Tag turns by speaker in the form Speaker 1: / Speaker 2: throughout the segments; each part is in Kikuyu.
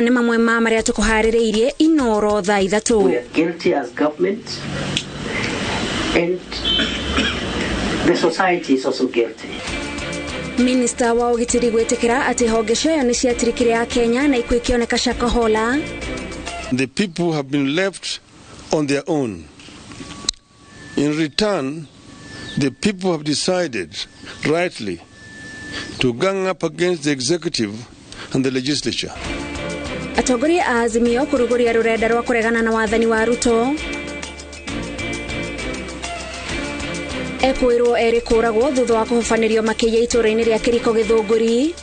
Speaker 1: Maya nĩ mamwe ma marĩa tũkũharĩrĩirie Inoro thaa 3.
Speaker 2: We are guilty as government and the society is also guilty.
Speaker 1: Minister wa ũgitĩri gwĩtĩkĩra atĩ honge ciayo nĩ ciatirikire a Kenya na ikuũ ikĩoneka Shakahola.
Speaker 3: The people have been left on their own. In return, the people have decided, rightly, to gang up against the executive and the legislature.
Speaker 1: Atongoria a Azimio kũrugũria rũrenda rwa kũregana na wathani wa Ruto. Ekwĩrwo erĩ kũragwo thutha wa kũhobanĩrio makĩiya itũũra-inĩ rĩa Kĩriko Gĩthũngũri.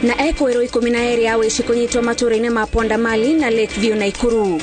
Speaker 1: Na ekwĩrwo 12 a wĩici kũnyitwo matũũra-inĩ ma Pondamali na Lakeview Naikuru.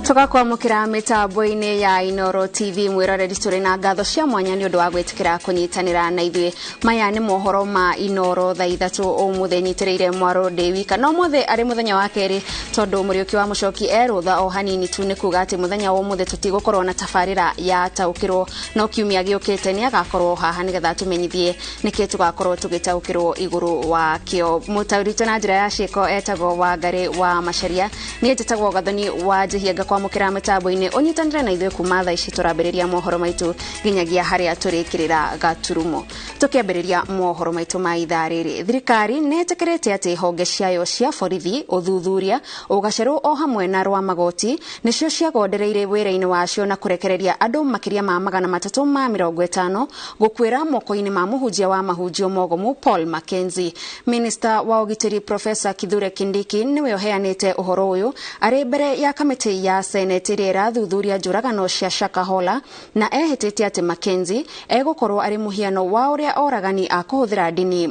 Speaker 1: Tugakwamũkĩra mĩtambo-inĩ ya Inoro TV mwĩroreri tũrĩ na ngatho cia mwanya nĩ ũndũ wa gwĩtĩkĩra kũnyitanĩra na ithuĩ. Maya nĩ mohoro ma Inoro thaa 3 ũmũthĩ nyitĩrĩire mwaro ndĩ wika no mũthĩ arĩ mũthenya wa kerĩ tondũ Mũriũki wa Mũcoki erũtha o hanini tu nĩ kuga atĩ mũthenya wa ũmũthĩ tũtigũkorwo na tabarĩra ya taũkĩrwo no kiumia gĩũkĩte nĩ agakorwo haha nĩgetha tũmenyithie nĩkĩ tũgakorwo tũgĩtaũkĩrwo igũrũ wa kĩo. Mũtaũri na njĩra ya ciĩko etagwo Wangari wa Macharia, niĩ njĩtagwo Gathoni wa Njihia ngakwamũkĩra mĩtambo-inĩ ũnyitanĩre na ithuĩ kuma thaa ici tũrambĩrĩria mohoro maitũ nginyagia harĩa tũrĩkĩrĩra gaturumo. Tũkĩambĩrĩria mohoro maitũ ma ithaa rĩrĩ, thirikari nĩ ĩtĩkĩrĩte atĩ honge ciayo cia borithi, ũthuthuria, ũgacerũ o hamwe na rwa magoti nĩcio ciagondereire wĩra-inĩ wacio na kũrekereria andũ makĩria ma 350 gũkuĩra moko-inĩ ma mũhunjia wa mahunjio mogomu Paul Mackenzie. Minister wa ũgitĩri Professor Kithure Kindiki nĩwe ũheanĩte ũhoro ũyũ arĩ mbere ya kamĩtĩ ya Senate ĩrĩa ĩrathuthuria njũragano cia Shakahola na ehĩtĩte atĩ Mackenzie egũkorwo arĩ mũhiano wa ũrĩa oragani a kũhũthĩra ndini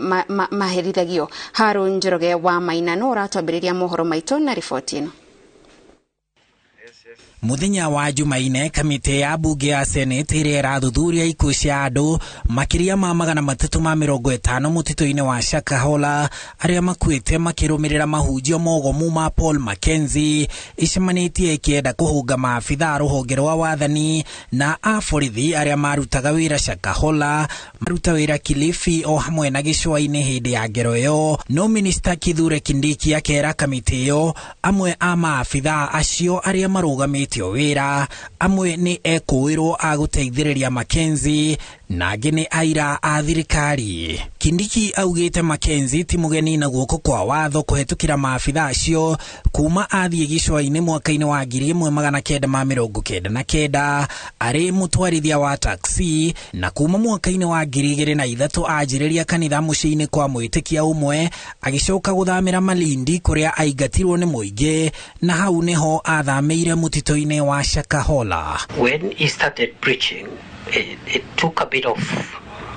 Speaker 1: maherithagio. Harun Njoroge wa Maina no ũratwambĩrĩria mohoro maitũ na riboti ĩno.
Speaker 4: Muthenya wa Jumaine kamĩtĩ ya bunge ya Senate ĩrĩa ĩrathuthuria ikuũ cia andũ makĩria ma 350 mũtitũ-inĩ wa Shakahola arĩa makuĩte makĩrũmĩrĩra mahunjio mogomu ma Paul Mackenzie icemanĩtie ĩkĩenda kũhũnga maabitha rũhonge rwa wathani na a borithi arĩa marutaga wĩra Shakahola maruta wĩra Kilifi o hamwe na gĩcũa-inĩ hĩndĩ ya ngero ĩyo. No Minister Kithure Kindiki akera kamĩtĩ ĩyo amwe a maabitha acio arĩa marũgamĩte wĩra amwe nĩ ekũĩrwo a gũteithĩrĩria Mackenzie na angĩ nĩ aira a thirikari. Kindiki augĩte Mackenzie ti mũgeni na guoko kwa watho kũhetũkĩra maabitha acio kuma athiĩ gĩcũa-inĩ mwaka-inĩ wa 1999 arĩ mũtwarithia wa taxi na kuma mwaka-inĩ wa 2003 anjĩrĩria kanitha mũciĩ-inĩ kwa mwĩtĩkia ũmwe agĩcoka gũthamĩra Malindi kũrĩa aingatirwo nĩ mũingĩ na hau nĩho athamĩire mũtitũ-inĩ wa Shakahola.
Speaker 2: When he started preaching, it took a bit of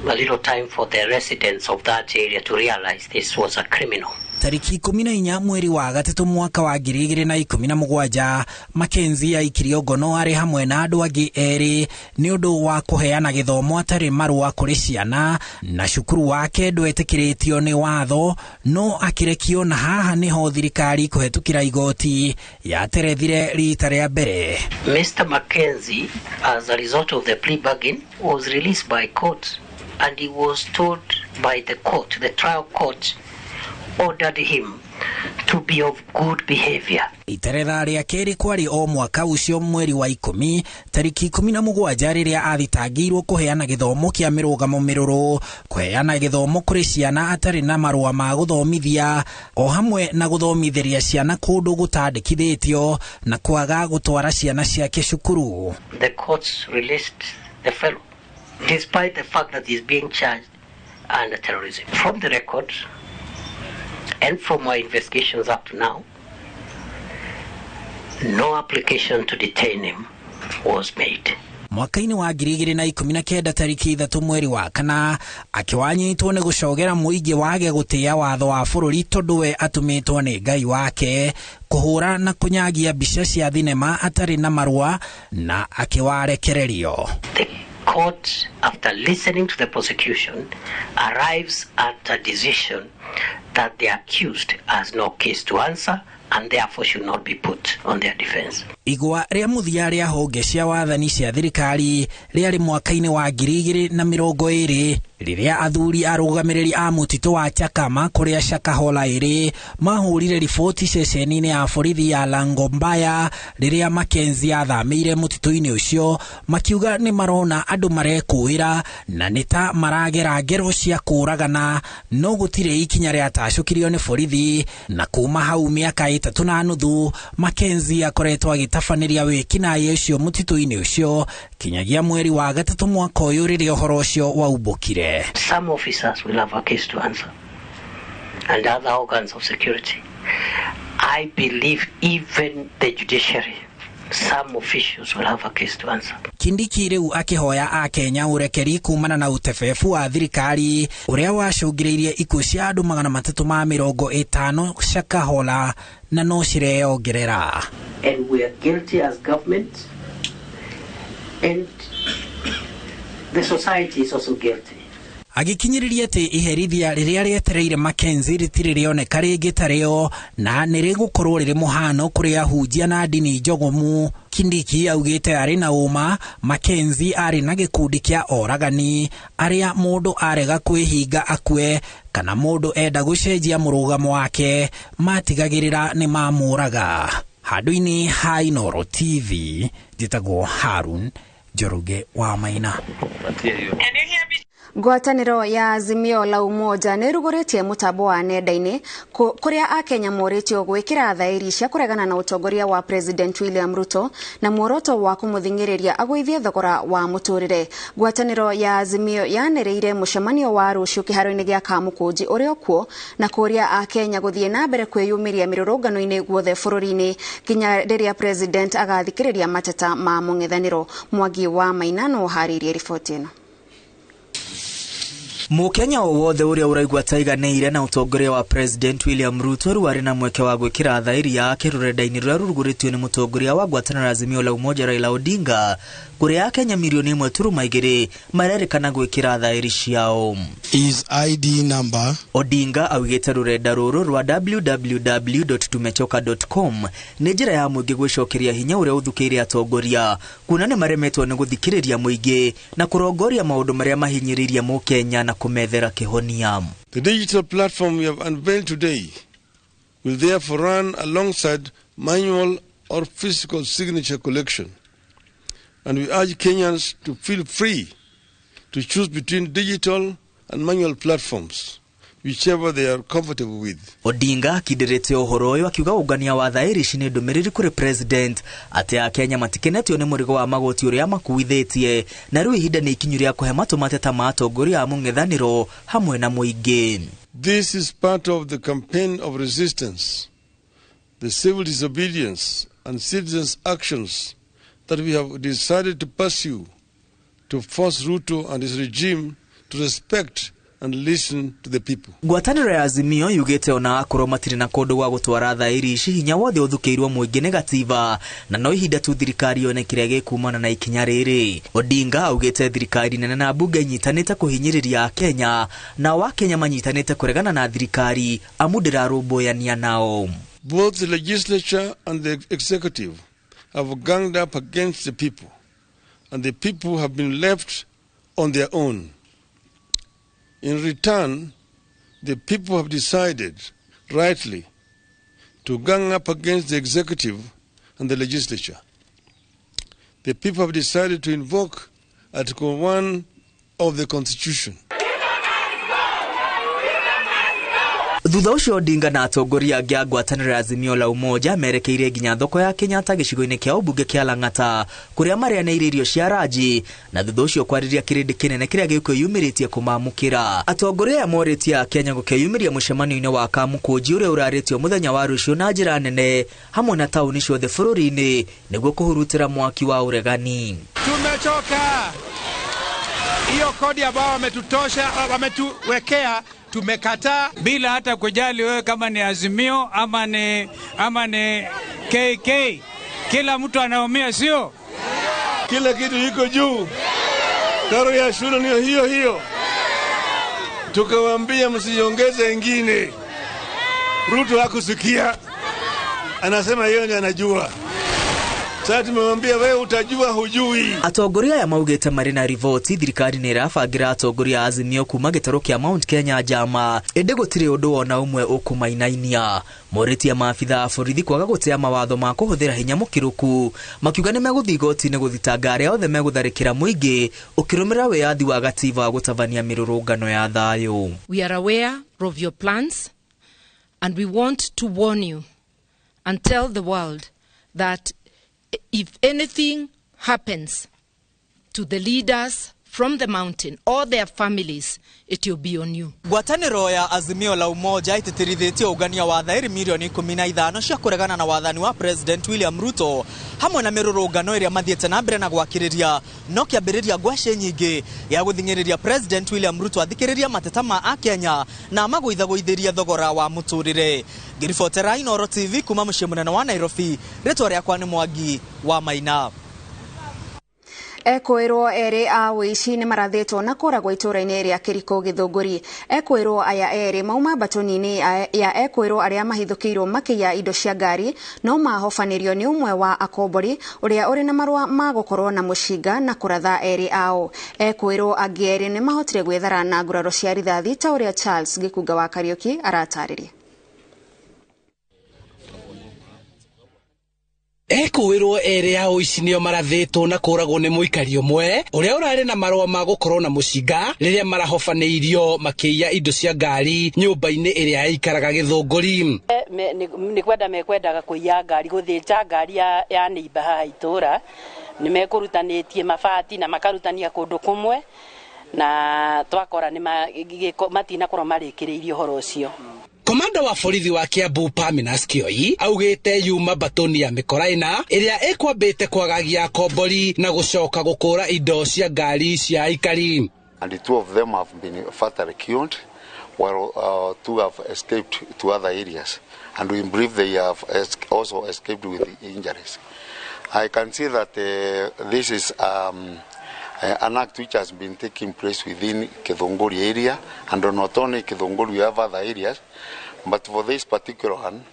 Speaker 2: a little time for the residents of that area to realize this was a criminal.
Speaker 4: Tariki 14 mweri wa gatatũ mwaka wa 2017 Mackenzie aikirio ngono arĩ hamwe na andũ angĩ erĩ nĩ ũndũ wa kũheana gĩthomo atarĩ marũa kũrĩ ciana na cukuru wake ndwetĩkĩrĩtio nĩ watho no akĩrekio na haha nĩho thirikari kũhetũkĩra igoti yaterethire rita rĩa mbere.
Speaker 2: Mr. Mackenzie, as a result of the plea bargain, was released by court and he was told by the court, the trial court, ordered him to be of good behavior.
Speaker 4: Iteretha rĩa kerĩ kwarĩ o mwaka ũcio mweri wa 10 tariki 17 rĩrĩa athitangĩirwo kũheana gĩthomo kĩa mĩrũgamo mĩrũrũ, kũheana gĩthomo kũrĩ ciana atarĩ na marũa ma gũthomithia o hamwe na gũthomithĩria ciana kũndũ gũtandĩkithĩtio na kwaga gũtwara ciana ciake cukuru.
Speaker 2: The courts released the fellow despite the fact that he's being charged under terrorism. From the record and from my investigations up to now, no application to detain him was made.
Speaker 4: Mwaka-inĩ wa 2019 tarĩki 3 mweri wa 4 akĩwanyitwo nĩ gũcogera mũingĩ wage gũtĩa watho wa bũrũri tondũ we atũmĩtwo nĩ Ngai wake kũhũra na kũnyagia mbica cia thinema atarĩ na marũa na akĩwarekererio.
Speaker 2: The court, after listening to the prosecution, arrives at a decision that the accused has no case to answer and therefore should not be put on their defense.
Speaker 4: Igwa rĩa mũthia rĩa honge cia wathani cia thirikari rĩarĩ mwaka-inĩ wa 2020 rĩrĩa athuri arũgamĩrĩri a mũtitũ wa Chakama kũrĩa Shakahola ĩrĩ mahũrire riboti ceceni-inĩ ya borithi ya Langombaya rĩrĩa Mackenzie athamĩire mũtitũ-inĩ ũcio, makiuga nĩ marona andũ marekũĩra na nĩ ta maragera ngero cia kũũragana, no gũtirĩ ikinya rĩatacũkirio nĩ borithi. Na kuma hau mĩaka 3.5 Mackenzie akoretwo agĩtabanĩria wĩkinaĩ ũcio mũtitũ-inĩ ũcio kinyagia mweri wa 3 mwaka ũyũ rĩrĩa ũhoro ũcio waumbũkire.
Speaker 2: Some officers will have a case to answer and other organs of security. I believe even the judiciary, some officials will have a case to answer.
Speaker 4: Kindiki rĩu akĩhoya akenya ũrekeri kumana na utebebu wa thirikari ũrĩa wacũngĩrĩirie ikuũ cia andũ 350 Shakahola na no cireyongerera.
Speaker 2: And we are guilty as government, and the society is also guilty.
Speaker 4: Agĩkinyĩrĩria atĩ iherithia rĩrĩa rĩetereire Mackenzie rĩtirĩ rĩoneka rĩngĩ ta rĩo na nĩ rĩgũkorwo rĩrĩ mũhano kũrĩ ahunjia na ndini njogomu. Kindiki augĩte arĩ na ũma Mackenzie arĩ na gĩkundi kĩa oragani arĩa mũndũ arega kwĩhinga akue kana mũndũ enda gũcenjia mũrũgamo wake matigagĩrĩra nĩ mamũraga. Handũ-inĩ ha Inooro TV njĩtagwo Harun Njoroge wa Maina.
Speaker 1: Ngwatanĩro ya Azimio la Umoja nĩ ĩrugũrĩtie mũtambo wa nenda-inĩ kũrĩa akenya morĩtio gwĩkĩra thaĩri cia kũregana na ũtongoria wa President William Ruto na muoroto wa kũmũthing'ĩrĩria agũithie thogora wa mũtũrĩre. Ngwatanĩro ya Azimio yanĩrĩire mũcemanio wa rũciũ kĩharo-inĩ gĩa Kamũkũnji ũrĩa ũkuo na kũria akenya gũthiĩ na mbere kwĩyumĩria mĩrũrũngano-inĩ guothe bũrũri-inĩ nginya rĩrĩa President agathikĩrĩria mateta ma mũng'ethanĩro. Mwangi wa Maina no ũharĩirie riboti ĩno.
Speaker 5: Mũkenya o wothe ũrĩa ũraigua taiganĩire na ũtongoria wa President William Ruto rĩu arĩ na mweke wa gwĩkĩra thaĩri yake rũrenda-inĩ rũrĩa rũrugũrĩtio nĩ mũtongoria wa ngwatanĩro ya Azimio la Umoja Raila Odinga, kũrĩa akenya milioni 1.2 marerĩkana gwĩkĩra thaĩri ciao.
Speaker 6: His ID number.
Speaker 5: Odinga augĩte rũrenda rũrũ rwa www.tumechoka.com nĩ njĩra ya mũingĩ gwĩcokeria hinya ũrĩa ũthukĩire atongoria kuona nĩ maremetwo nĩ gũthikĩrĩria mũingĩ na kũrongoria maũndũ marĩa mahinyĩrĩirie mũkenya na kumethera kĩhonia.
Speaker 3: The digital platform we have unveiled today will therefore run alongside manual or physical signature collection, and we urge Kenyans to feel free to choose between digital and manual platforms, whichever they are comfortable with.
Speaker 5: Odinga akindirĩte ũhoro ũyũ akiuga ũngania wa thaĩri ici nĩ ndũmĩrĩri kũrĩ President atĩ akenya matikenetio nĩ mũrigo wa magoti ũrĩa makuithĩtie na rĩu ihinda nĩ ikinyu rĩa kũhe matũ mateta ma atongoria a mũng'ethanĩro hamwe na mũingĩ.
Speaker 3: This is part of the campaign of resistance, the civil disobedience and citizens' actions that we have decided to pursue to force Ruto and his regime to respect and listen to the people.
Speaker 5: Ngwatanĩro ya Azimio yugĩte ona akorwo matirĩ na kũndũ gwa gũtwara thaĩri ici hinya wothe ũthukĩirwo mũingĩ nĩ gatiba na no ihinda tu thirikari yone kĩrĩa gĩkumana na ikinya rĩrĩ. Odinga augĩte thirikari nene na mbunge inyitanĩte kũhinyĩrĩria akenya nao akenya manyitanĩte kũregana na thirikari amu ndĩrarũmbũyania nao.
Speaker 3: Both the legislature and the executive have ganged up against the people, and the people have been left on their own. In return, the people have decided, rightly, to gang up against the executive and the legislature. The people have decided to invoke Article 1 of the Constitution.
Speaker 5: Thutha ũcio Odinga na atongoria angĩ a ngwatanĩro ya Azimio la Umoja merekeire nginya thoko ya Kenyatta gĩcigo-inĩ kĩa ũmbunge kĩa Lang'ata kũrĩa marĩanĩire irio cia ranji na thutha ũcio kwarĩria kĩrĩndĩ kĩnene kĩrĩa gĩkwĩyumĩrĩtie kũmamũkĩra. Atongoria aya morĩtie Akenya gũkeyumĩria mũcemanio-inĩ wa Kamũkũnji ũrĩa ũrarĩtio mũthenya wa rũciũ na njĩra nene hamwe na taũni ciothe bũrũri-inĩ nĩguo kũhurutĩra mwaki wa ũregani.
Speaker 7: Tumechoka hiyo kodi ambayo wametutosha, wametuwekea, tumekataa
Speaker 8: bila hata kujali wewe kama ni Azimio ama ni KK. Kila mtu anaumia, sio?
Speaker 3: Kila kitu iko juu, karo ya shule ni hiyo hiyo. Tukawaambia msiongeze ingine. Ruto hakusikia, anasema yeye ndiye anajua. Sasa tumemwambia wewe utajua, hujui.
Speaker 5: Atongoria aya maugĩte marĩ na riboti thirikari nĩ ĩrabangira atongoria a Azimio kuma gĩtarũ kĩa Mount Kenya njama ĩndĩ gũtirĩ ũndũ ona ũmwe ũkũmainainia. Morĩtie maabitha a borithi kwaga gũtĩa mawatho ma kũhũthĩra hinya mũkĩrũku makiuga nĩ megũthiĩ igoti-inĩ gũthitanga arĩa othe megũtharĩkĩra mũingĩ ũkĩrũmĩrĩra wĩyathi wa gatiba wa gũtabania mĩrũrũngano ya thayũ.
Speaker 9: We are aware of your plans and we want to warn you and tell the world that if anything happens to the leaders from the mountain or their families, it will be on you.
Speaker 5: Ngwatanĩro ya Azimio la Umoja ĩtĩtĩrithĩtie ũngania wa thaĩri mirioni 15 cia kũregana na wathani wa President William Ruto hamwe na mĩrũrũngano ĩrĩa mathiĩte na mbere na gwakĩrĩria no kĩambĩrĩria ngwacĩ nyingĩ ya gũthing'ĩrĩria President William Ruto athikĩrĩria mateta ma Akenya na amagũithagũithĩrie thogora wa mũtũrĩre. Ngĩribotera Inooro TV kuma mũciĩ mũnene wa Nairobi, rĩtwa rĩakwa nĩ Mwangi wa Maina.
Speaker 1: Ekwĩrwo erĩ a ũici nĩ marathĩtwo na kũragwo itũũra-inĩ rĩa Kĩrikũ Gĩthũngũri. Ekwĩrwo aya erĩ mauma mbatoni-inĩ ya ekwĩrwo arĩa mahithũkĩirwo makĩiya indo cia ngari no mahobanĩrio nĩ ũmwe wa akombori ũrĩa ũrĩ na marũa ma gũkorwo na mũcinga na kũratha erĩ ao. Ekwĩrwo angĩ erĩ nĩ mahotire gwĩthara na nguraro cia rithathi ta ũrĩa Charles Gĩkunga wa Kariũki aratarĩria.
Speaker 10: Ekũĩrwo erĩ a ũici nĩo marathĩtwo na kũragwo nĩ mũikari ũmwe ũrĩa ũrarĩ na marũa ma gũkorwo na mũcinga rĩrĩa marahobanĩirio makĩiya indo cia ngari nyũmba-inĩ ĩrĩa yaikaraga Gĩthũngũri.
Speaker 11: Nĩ kwenda mekwendaga kũiya ngari, gũthĩnja ngari ya neighbor haha itũra. Nĩ mekũrutanĩtie mabati na makarutania kũndũ kũmwe na twakora nĩ matinakorwo marĩkĩrĩirie ũhoro ũcio.
Speaker 10: Komanda wa borithi wa Kiambu Parmenas Kioi augĩte yuma mbatoni ya mĩkora ĩna ĩrĩa ĩkwambĩte kwagagia akombori na gũcoka gũkũra indo cia ngari cia aikari.
Speaker 12: And the two of them have been fatally killed, while two have escaped to other areas. And we believe they have also escaped with injuries. I can see that this is an act which has been taking place within Githunguri area, and not only Githunguri, we have other areas. But for this particular one,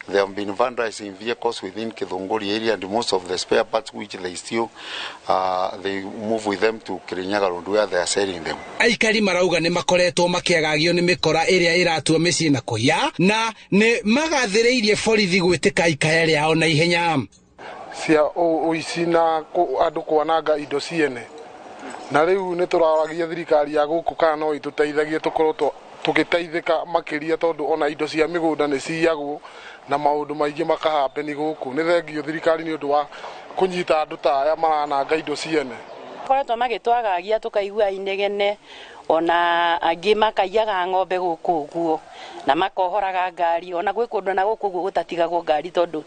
Speaker 12: they have been vandalizing vehicles within Githunguri area, and most of the spare parts which they steal, they move with them to Kirinyaga Road where they are selling them.
Speaker 10: Aikari marauga nĩ makoretwo makĩagagio nĩ mĩkora ĩrĩa ĩratua mĩciĩ na kũiya na nĩ magathĩrĩirie borithi gwĩtĩka ikaya rĩao na ihenya.
Speaker 13: Cia ũici na andũ kwananga indo ciene, na rĩu nĩ tũraragia thirikari ya gũkũ kana no ĩtũteithagie tũkorwo tũgĩteithĩka makĩria, tondũ ona indo cia mĩgũnda nĩ ciyagwo na maũndũ maingĩ makahapeni gũkũ. Nĩ thengio thirikari nĩ ũndũ wa kũnyita andũ ta aya marananga indo ciene.
Speaker 11: Koretwo magĩtwagagia tũkaigua inegene, ona angĩ makaiyaga ng'ombe gũkũ ũguo na makohoraga ngari, ona gwĩ kũndũ na gũkũ ũguo gũtatigagwo ngari tondũ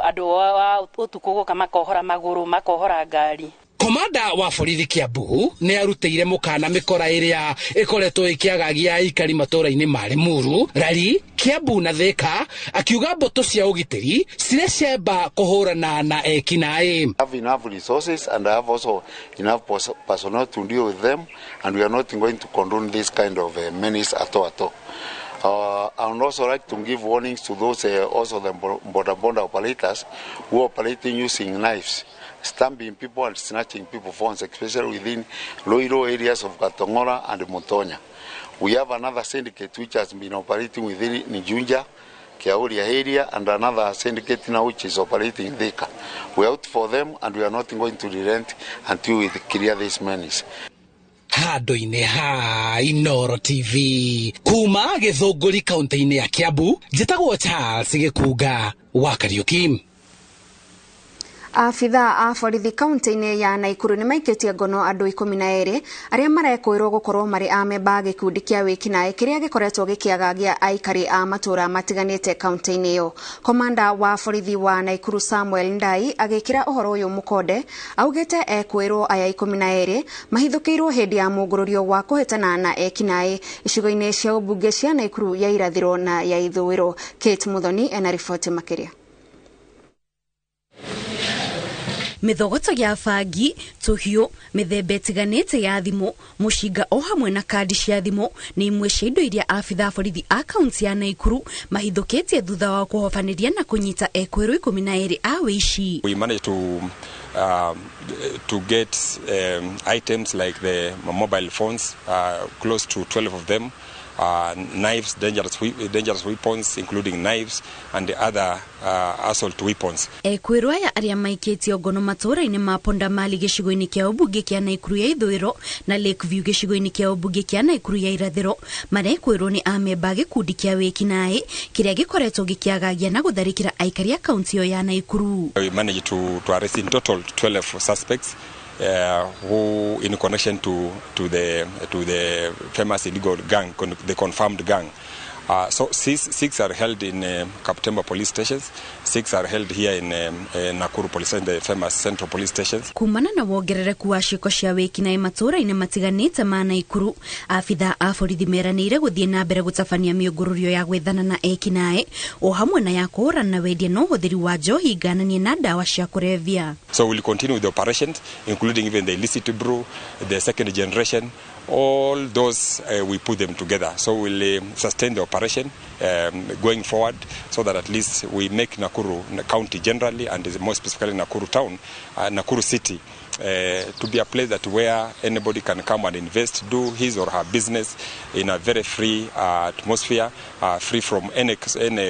Speaker 11: andũ a ũtukũ gũka makohora magũrũ, makohora ngari.
Speaker 10: Komanda wa borithi Kiambu nĩ arutĩire mũkana mĩkora ĩrĩa ĩkoretwo ĩkĩagagia aikari matũũra-inĩ ma Limuru, Rari, Kiambu na Thika, akiuga mbũtũ cia ũgitĩri cirĩ ciamba kũhũrana na ekinaĩ.
Speaker 12: I have enough resources and I have also enough personnel to deal with them, and we are not going to condone this kind of menace at all. At all. I would also like to give warnings to those also the boda boda operators who are operating using knives, stabbing people and snatching people phones, especially within rural areas of Gatongora and Mutonya. We have another syndicate which has been operating within Juja, Kiauria area, and another syndicate now which is operating in Thika. We are out for them and we are not going to relent until we clear this menace.
Speaker 10: Handũ-inĩ ha Inooro TV kuma Gĩthũngũri kaunti-inĩ ya Kiambu, njĩtagwo Charles Gĩkunga wa Kariuki.
Speaker 1: Abithaa a borithi kaunti-inĩ ya Naikuru nĩ maikĩtie ngono andũ 12 arĩa marekwĩrwo gũkorwo marĩ amemba a gĩkundi kĩa wĩkinaĩ kĩrĩa gĩkoretwo gĩkĩagagia aikari a matũũra matiganĩte kaunti-inĩ ĩyo. Komanda wa borithi wa Naikuru Samuel Ndai agĩkĩra ũhoro ũyũ mũkonde augĩte ekwĩrwo aya 12 mahithũkĩirwo hĩndĩ ya mũngũrũrio wa kũhĩtana na ekinaĩ icigo-inĩ cia ũmbunge cia Naikuru ya irathĩro na ya ithũĩro. Kate Muthoni ena riboti makĩria.
Speaker 14: Mithogoto ya bangi, tũhiũ, mĩthemba ĩtiganĩte ya thimũ, mũcinga o hamwe na kandi cia thimũ nĩ imwe cia indo iria abithaa borithi a kaunti ya Naikuru mahithũkĩtie thutha wa kũhobanĩria na kũnyita ekwĩrwo 12 a wĩici.
Speaker 15: We managed to get items like the mobile phones, close to 12 of them, knives, dangerous weapons including knives and the other assault weapons.
Speaker 14: Ekwĩrwo aya arĩa maikĩtio ngono matũũra-inĩ ma Pondamali gĩcigo-inĩ kĩa ũmbunge kĩa Naikuru ya ithũĩro na Lakeview gĩcigo-inĩ kĩa ũmbunge kĩa Naikuru ya irathĩro marekwĩrwo nĩ amemba a gĩkundi kĩa wĩkinaĩ kĩrĩa gĩkoretwo gĩkĩagagia na gũtharĩkĩra aikari a kaunti ĩyo ya Naikuru.
Speaker 15: We managed to arrest in total 12 suspects who in connection to the famous illegal gang, the confirmed gang. So six are held in Kaptemba police stations, 6 are held here in Nakuru police station, the famous central police stations.
Speaker 14: Kumana na wongerereku wa ciĩko cia wĩkinaĩ matũũra-inĩ matiganĩte ma Naikuru, abithaa a borithi meranĩire gũthiĩ na mbere gũtabania mĩũngũrũrio ya gwethana na ekinaĩ o hamwe na ya kũhũrana na wendia na ũhũthĩri wa njohi ngananie na ndawa cia kũrebia.
Speaker 15: So we'll continue with the operations, including even the illicit brew, the second generation, all those we put them together. So we'll sustain the operation going forward so that at least we make Nakuru County generally and more specifically Nakuru town, Nakuru city, to be a place that where anybody can come and invest, do his or her business in a very free atmosphere, free from any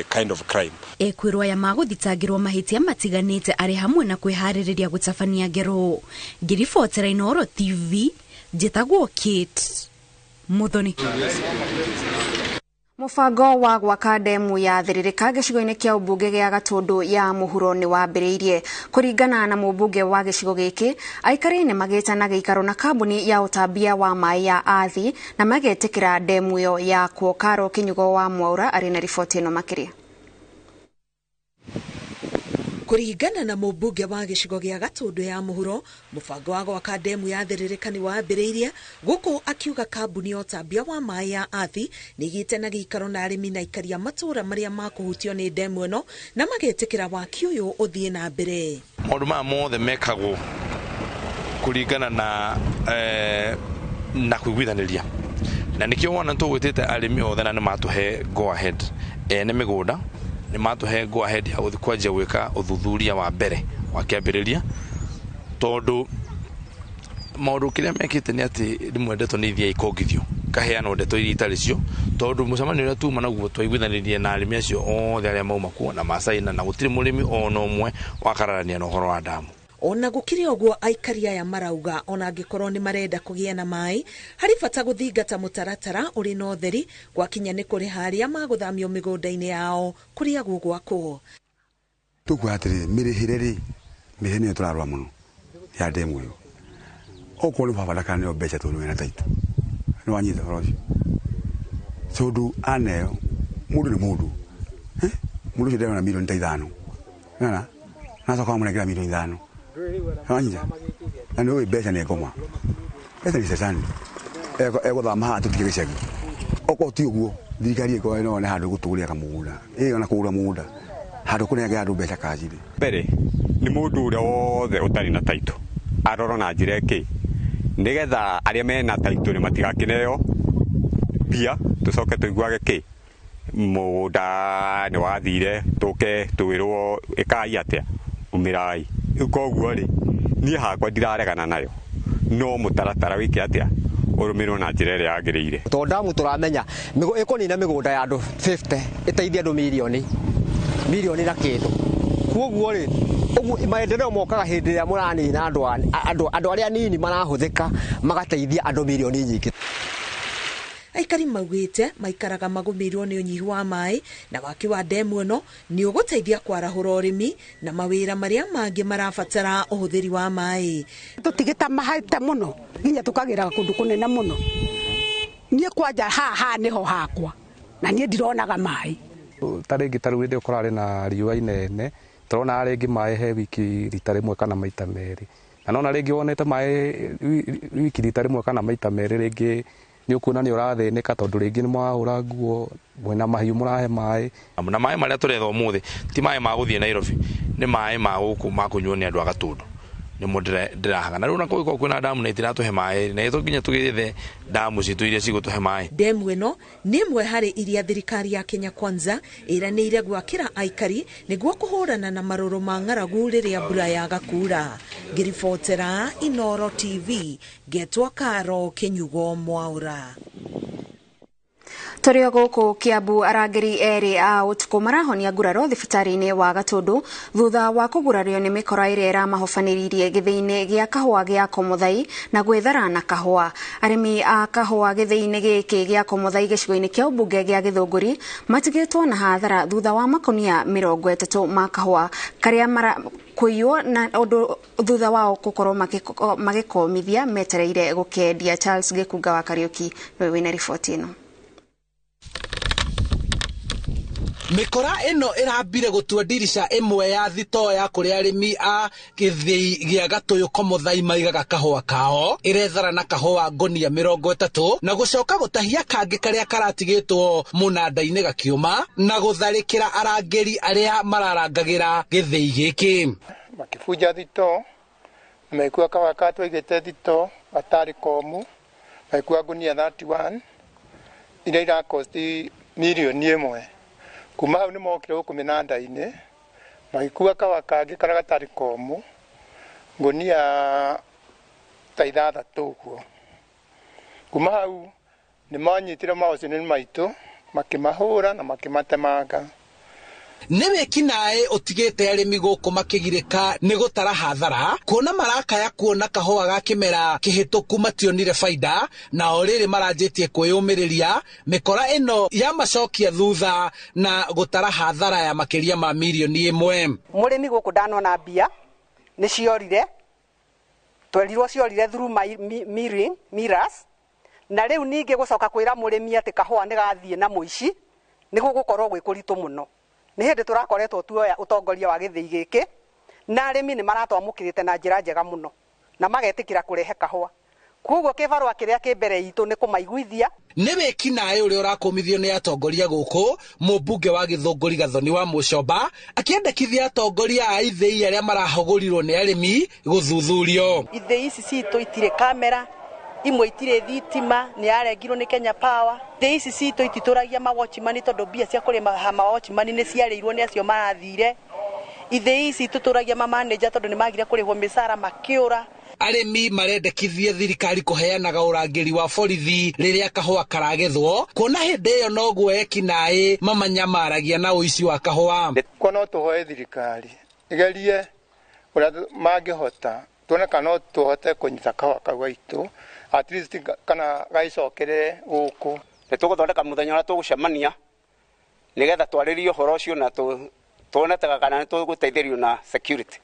Speaker 15: kind of crime.
Speaker 14: Ekwĩrwo aya magũthitangĩrwo mahĩtia matiganĩte arĩ hamwe na kwĩharĩrĩria gũtabania ngero. Ngĩribotera Inooro TV, njĩtagwo Kate Muthoni.
Speaker 1: Mũbango wa gwaka ndemu ya Thĩrĩrĩka gĩcigo-inĩ kĩa ũmbunge gĩa Gatũndũ ya mũhuro nĩ wambĩrĩirie. Kũringana na mũmbunge wa gĩcigo gĩkĩ, aikari nĩ magĩte na gĩikaro na kambuni ya ũtambia wa maĩ ya Athi na magetĩkĩra ndemu ĩyo yakwo. Karo Kĩnyugo wa Mwaura arĩ na riboti ĩno makĩria.
Speaker 16: Kũringana na mũmbunge wa gĩcigo gĩa Gatũndũ ya mũhuro, mũbango wa gwaka ndemu ya Thĩrĩrĩka nĩ wambĩrĩirie gũkũ akiuga kambuni ya ũtambia wa maĩ ya Athi nĩ ĩgĩte na gĩikaro na arĩmi na aikari a matũũra marĩa makũhutio nĩ ndemu ĩno na magetĩkĩra waki ũyũ ũthiĩ na mbere.
Speaker 17: Maũndũ maya mothe mekagwo kũringana na kũiguithanĩria, na nĩkĩo wona tũgwĩtĩte arĩmi othe na nĩ matũhe go ahead ene mĩgũnda nĩ matũhe go ahead ya gũthiĩ kwanjia gwĩka ũthuthuria wa mbere wa kĩambĩrĩria, tondũ maũndũ kĩrĩa mekĩte nĩ atĩ rĩmwe ndeto nĩ ithiaga ikongithio kaheanwo ndeto iria itarĩ cio, tondũ mũcemanio ũrĩa tuma naguo twaiguithanĩrie na arĩmi acio othe arĩa mauma kuo na macaina, na gũtirĩ mũrĩmi ona ũmwe wakararania na ũhoro wa ndamu.
Speaker 16: Ona gũkĩrĩ ũguo aikari aya marauga ona angĩkorwo nĩ marenda kũgĩa na maĩ harĩ bata gũthingata mũtaratara ũrĩ na ũtheri gwakinya nĩ kũrĩha arĩa magũthamio mĩgũnda-inĩ yao kũrĩa gũgwakwo.
Speaker 18: Tũkuga atĩrĩrĩ, mĩrĩhĩre rĩ, mĩrĩhĩre nĩyo tũrarora mũno ya ndemu ĩyo. Okorwo nĩ baba ndakaneo mbeca tondũ wĩna taitũ, nĩ wanyita ũhoro ũcio, tondũ aneo mũndũ nĩ mũndũ, mũndũ ũcio nderona milioni ta 5 nĩwona, na acoka wamũnengera milioni 5 nĩwanyita, na nĩ ũĩ mbeca nĩ ngoma, mbeca nĩ cecani, egũthama haha tũtige gĩcagi. Okorwo ti ũguo thirikari ĩkorwo no yone handũ gũtũgũria kamũgũnda, ĩ ona kũgũra mũgũnda handũ kũnengera andũ mbeca kanjirĩ.
Speaker 19: Mbere nĩ mũndũ ũrĩa wothe ũtarĩ na taitũ arorwo na njĩra ĩkĩ nĩgetha arĩa mena taitũ nĩ matigakĩneo mbia tũcoke tũiguage kĩ mũgũnda nĩ wathire tũke twĩrwo ĩkai atĩa umĩrai. Rĩu koguo rĩ, niĩ hakwa ndiraregana nayo, no mũtaratara wĩke atĩa ũrũmĩrĩrwo na njĩra ĩrĩa yagĩrĩire.
Speaker 20: Tondũ ndamu tũramenya ĩkũnina mĩgũnda ya andũ 50 ĩteithie andũ milioni na kĩndũ. Koguo rĩ, Ũguo maendeleo mokaga hĩndĩ ĩrĩa mũranina andũ arĩa nini marahũthĩka magateithia andũ mirioni nyingĩ.
Speaker 16: Aikari maugĩte maikaraga magũmĩirwo nĩ ũnyihu wa maĩ na waki wa ndemu ĩno nĩ ũgũteithia kwarahũra ũrĩmi na mawĩra marĩa mangĩ marabatara ũhũthĩri wa maĩ.
Speaker 21: Tũtigĩtamahĩte mũno nginya tũkagĩraga kũndũ kũnene mũno. Niĩ kwanja haha nĩho hakwa na niĩ ndironaga maĩ.
Speaker 22: Ta rĩngĩ ta rĩu hĩndĩ ĩyo kũrarĩ na riũa inene, tũrona rĩngĩ maĩ he wiki rita rĩmwe kana maita merĩ, na nona rĩngĩ wonete maĩ wiki rita rĩmwe kana maita merĩ, rĩngĩ nĩ ũkuona nĩ ũrathĩnĩka tondũ rĩngĩ nĩ mwahũra nguo, mwĩna mahiũ mũrahe maĩ.
Speaker 17: Na maĩ marĩa tũretha ũmũthĩ ti maĩ ma gũthiĩ Nairobi, nĩ maĩ ma gũkũ ma kũnyuo nĩ andũ a Gatũndũ, nĩmo ndĩrahaga. Na rĩu ona kũngĩkorwo kwĩna ndamu na itiratũhe maĩ, na to nginya tũgĩethe ndamu citũ iria cigũtũhe maĩ.
Speaker 16: Ndemu ĩno nĩ ĩmwe harĩ iria thirikari ya Kenya Kwanza ĩranĩire gwakĩra aikari nĩguo kũhũrana na marũrũ ma ng'aragu rĩrĩa mbura yaga kuura. Ngĩribotera Inooro TV, ngetwo Karo Kĩnyugo Mwaura.
Speaker 1: Tũrĩ o gũkũ Kiambu, arangĩri erĩ a ũtukũ marahonia nguraro thibitarĩ-inĩ wa Gatũndũ thutha wa kũgurario nĩ mĩkora ĩrĩa ĩramahobanĩririe gĩthĩi-inĩ gĩa kahũa gĩa Komothai na gwĩthara na kahũa. Arĩmi a kahũa gĩthĩi-inĩ gĩkĩ gĩa Komothai gĩcigo-inĩ kĩa ũmbunge gĩa Gĩthũngũri matigĩtwo na hathara thutha wa makonia 30 ma kahũa karĩa mara kũiywo na ũndũ thutha wao gũkorwo magĩkomithia metereire gũkendia. Charles Gĩkunga wa Kariũki nĩwe wĩna riboti ĩno.
Speaker 10: Mĩkora ĩno ĩrambire gũtua ndirica ĩmwe ya thitoo ya kũrĩa arĩmi a gĩthĩi gĩa Gatũyũ Komothai maigaga kahũa kao, ĩrethara na kahũa ngonia 30 na gũcoka gũtahia kangĩ karĩa karatigĩtwo mũnanda-inĩ gakiũma na gũtharĩkĩra arangĩri arĩa mararangagĩra gĩthĩi gĩkĩ.
Speaker 23: Makĩbunja thitoo, magĩkua kahũa karĩa twaigĩte thitoo gatarĩ komu, magĩkua ngunia 31 iria irakosti mirioni 1. Kuma hau nĩ mokire gũkũ mĩnanda-inĩ magĩkua kahũa kangĩ karĩa gatarĩ komu ngunia ta 6 ũguo. Kuma hau nĩ manyitire maũcini maitũ makĩmahũra na makĩmatemanga.
Speaker 10: Nĩ wĩkinaĩ ũtigĩte arĩmi gũkũ makĩgirĩka nĩ gũtara hathara kuona marakaya kuona kahũa ga kĩmera kĩhĩtũku mationire baida, na o rĩrĩ maranjĩtie kwĩyũmĩrĩria mĩkora ĩno ya macokia thutha na gũtara hathara ya makĩria ma mirioni 1.
Speaker 24: Mũrĩmi gũkũ ndanona mbia nĩ ciorire, twerirwo ciorire through mirrors, na rĩu ningĩ gũcoka kwĩra mũrĩmi atĩ kahũa nĩ gathiĩ na mũici nĩ gũgũkorwo gwĩ kũritũ mũno. Nĩ hĩndĩ tũrakoretwo tuoya ũtongoria wa gĩthĩi gĩkĩ na arĩmi nĩ maratwamũkĩrĩte na njĩra njega mũno na magetĩkĩra kũrehe kahũa. Koguo kĩbarũa kĩrĩa kĩ mbere itũ nĩ kũmaiguithia.
Speaker 10: Nĩ wĩkinaĩ ũrĩa ũrakũmithio nĩ atongoria gũkũ, mũmbunge wa Gĩthũngũri Gathoni wa Mũcomba akĩendekithia atongoria a ithĩi arĩa marahũgũrirwo nĩ arĩmi gũthuthurio.
Speaker 11: Ithĩi ici citũ itirĩ kamera, imwe itirĩ thitima, nĩ yarengirwo nĩ Kenya Power. Ithĩi ici citũ ititũragia mawatchman tondũ mbia cia kũrĩma mawatchman nĩ ciarĩirwo nĩ acio marathire. Ithĩi ici itũtũragia mamanager tondũ nĩ magire kũrĩhwo mĩcara makĩũra.
Speaker 10: Arĩmi marendekithie thirikari kũheanaga ũrangĩri wa borithi rĩrĩa kahũa karagethwo, kuona hĩndĩ ĩyo noguo ekinaĩ mamanyamaragia na ũici wa kahũa.
Speaker 23: Kwa no tũhoe thirikari ĩgerie ũrĩa mangĩhota tuone kana no tũhote kũnyita kahũa kau gaitũ at least kana gagĩcokere gũkũ.
Speaker 25: Nĩ tũgũthondeka mũthenya ũrĩa tũgũcemania nĩgetha twarĩrie ũhoro ũcio na tuone kana nĩ tũgũteithĩrĩrio na security.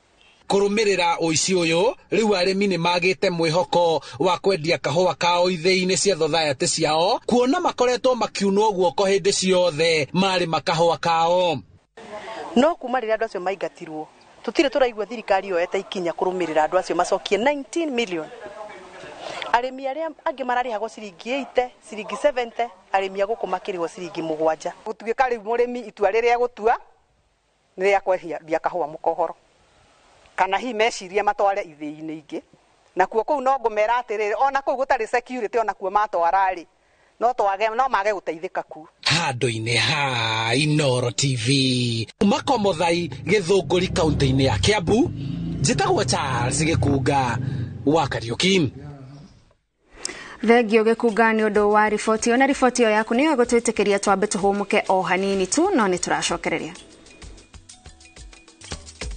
Speaker 10: Kũrũmĩrĩra ũici ũyũ rĩu arĩmi nĩ magĩte mwĩhoko wa kwendia kahũa kao ithĩi-inĩ cia thothaitĩ ciao, kuona makoretwo makiunwo guoko hĩndĩ ciothe marĩma kahũa kao.
Speaker 11: No kuma rĩrĩa andũ acio maingatirwo tũtirĩ tũraigua thirikari yoete ikinya kũrũmĩrĩra andũ acio macokie 19 million. Arĩmi arĩa angĩ mararĩhagwo ciringi 80, ciringi 70, arĩmi a gũkũ makĩrĩhwo ciringi 7.
Speaker 24: Gũtuĩka rĩu mũrĩmi itua rĩrĩa egũtua nĩ rĩa kwendia kahũa mũkohoro, kana hihi meciria matware ithĩi-inĩ ingĩ. Nakuo kũu no ngũmera atĩrĩrĩ, ona kũu gũtarĩ security onakuo matwara rĩ no mage gũteithĩka kuo.
Speaker 10: Handũ-inĩ ha Inooro TV Makomothai Gĩthũngũri kaunti-inĩ ya Kiambu, njĩtagwo Charles Gĩkunga wa Kariũki.
Speaker 1: Thengio Gĩkunga nĩ ũndũ wa riboti ĩyo, na riboti ĩyo yaku nĩyo ĩgũtwĩtĩkĩria twambe tũhũmũke o hanini tu, no nĩ tũracokereria.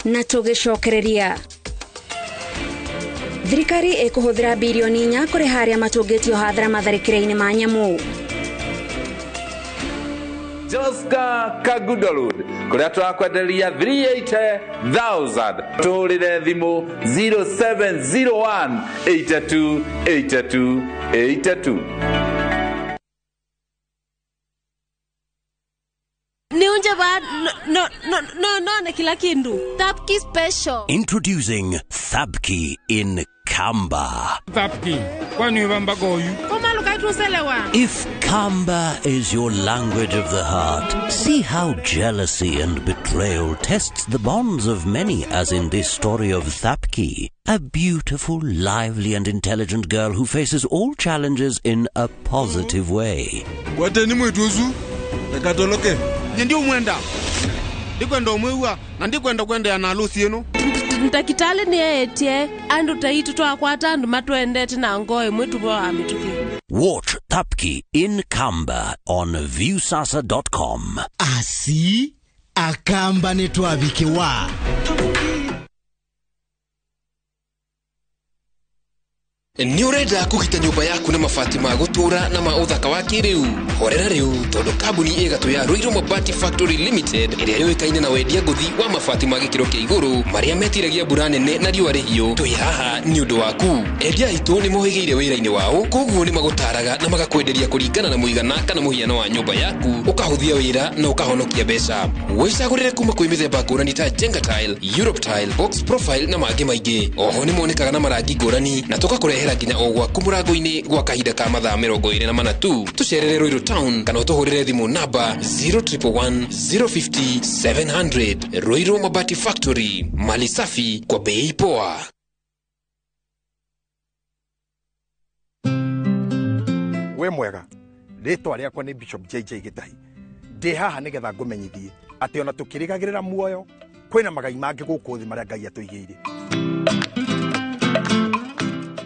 Speaker 1: Na tũgĩcokereria thirikari ĩkũhũthĩra birioni 4 kũrĩha arĩa matũngĩtio hathara matharĩkĩra-inĩ ma nyamũ.
Speaker 2: Joska Kangundo Road kuria turakwenderia 380,000 tũhũrĩre thimũ 0701 82 82 82.
Speaker 4: Niunje ba no no no no na kila kindu. Thapki special.
Speaker 6: Introducing Thapki in Kamba.
Speaker 7: Thapki, kwani wambagoyu?
Speaker 6: If Kamba is your language of the heart, see how jealousy and betrayal tests the bonds of many, as in this story of Thapki, a beautiful, lively and intelligent girl who faces all challenges in a positive way.
Speaker 3: Kwateni mwituzu, nakatoloke.
Speaker 7: Ndio mwenda. Ndikwenda umwiwa na ndikwenda kwenda na harusi yenu.
Speaker 4: Ndakitale ni etie andu taitu twakwata andu matwendete na ngoe mwitu bwa mituki.
Speaker 6: Watch Thapki in Kamba on viewsasa.com.
Speaker 8: Asi akamba nitwabikiwa.
Speaker 26: Nĩ ũrenda kũgita nyũmba yaku na mabati ma gũtũũra na ma ũthaka wa kĩrĩu? Horera rĩu tondũ kambuni ĩgatũ ya Ruiru Mabati Factory Limited ĩrĩa yũĩkaine na wendia ngũthi wa mabati ma gĩkĩro kĩa igũrũ marĩa metiragia mbura nene na riũa rĩhiũ, twĩ haha nĩ ũndũ waku. Endia aitũ nĩ mohĩgĩire wĩra-inĩ wao, koguo nĩ magũtaraga na magakwenderia kũringana na mũigana kana mũhiano wa nyũmba yaku, ũkahũthia wĩra na ũkahonokia mbeca. Wĩcagũrĩre kuma kwĩ mĩthemba ngũrani ta Jenga Tile, Europe Tile, Box Profile na mangĩ maingĩ. Oho nĩ monekaga na marangi ngũrani na tũgakũrehera nginya o gwaku mũrango-inĩ gwa kahinda ka mathaa 24 tu. Tũcerere Ruiru Town kana ũtũhũrĩre thimũ namba 0111 050 700. Ruiru Mabati Factory, mali safi kwa bei poa.
Speaker 27: We mwega, rĩtwa rĩakwa nĩ Bishop JJ Gĩtahi. Ndĩ haha nĩgetha ngũmenyithie atĩ ona tũkĩrĩgagĩrĩra muoyo kwĩna magai mangĩ gũkũ thĩ marĩa Ngai atũigĩire.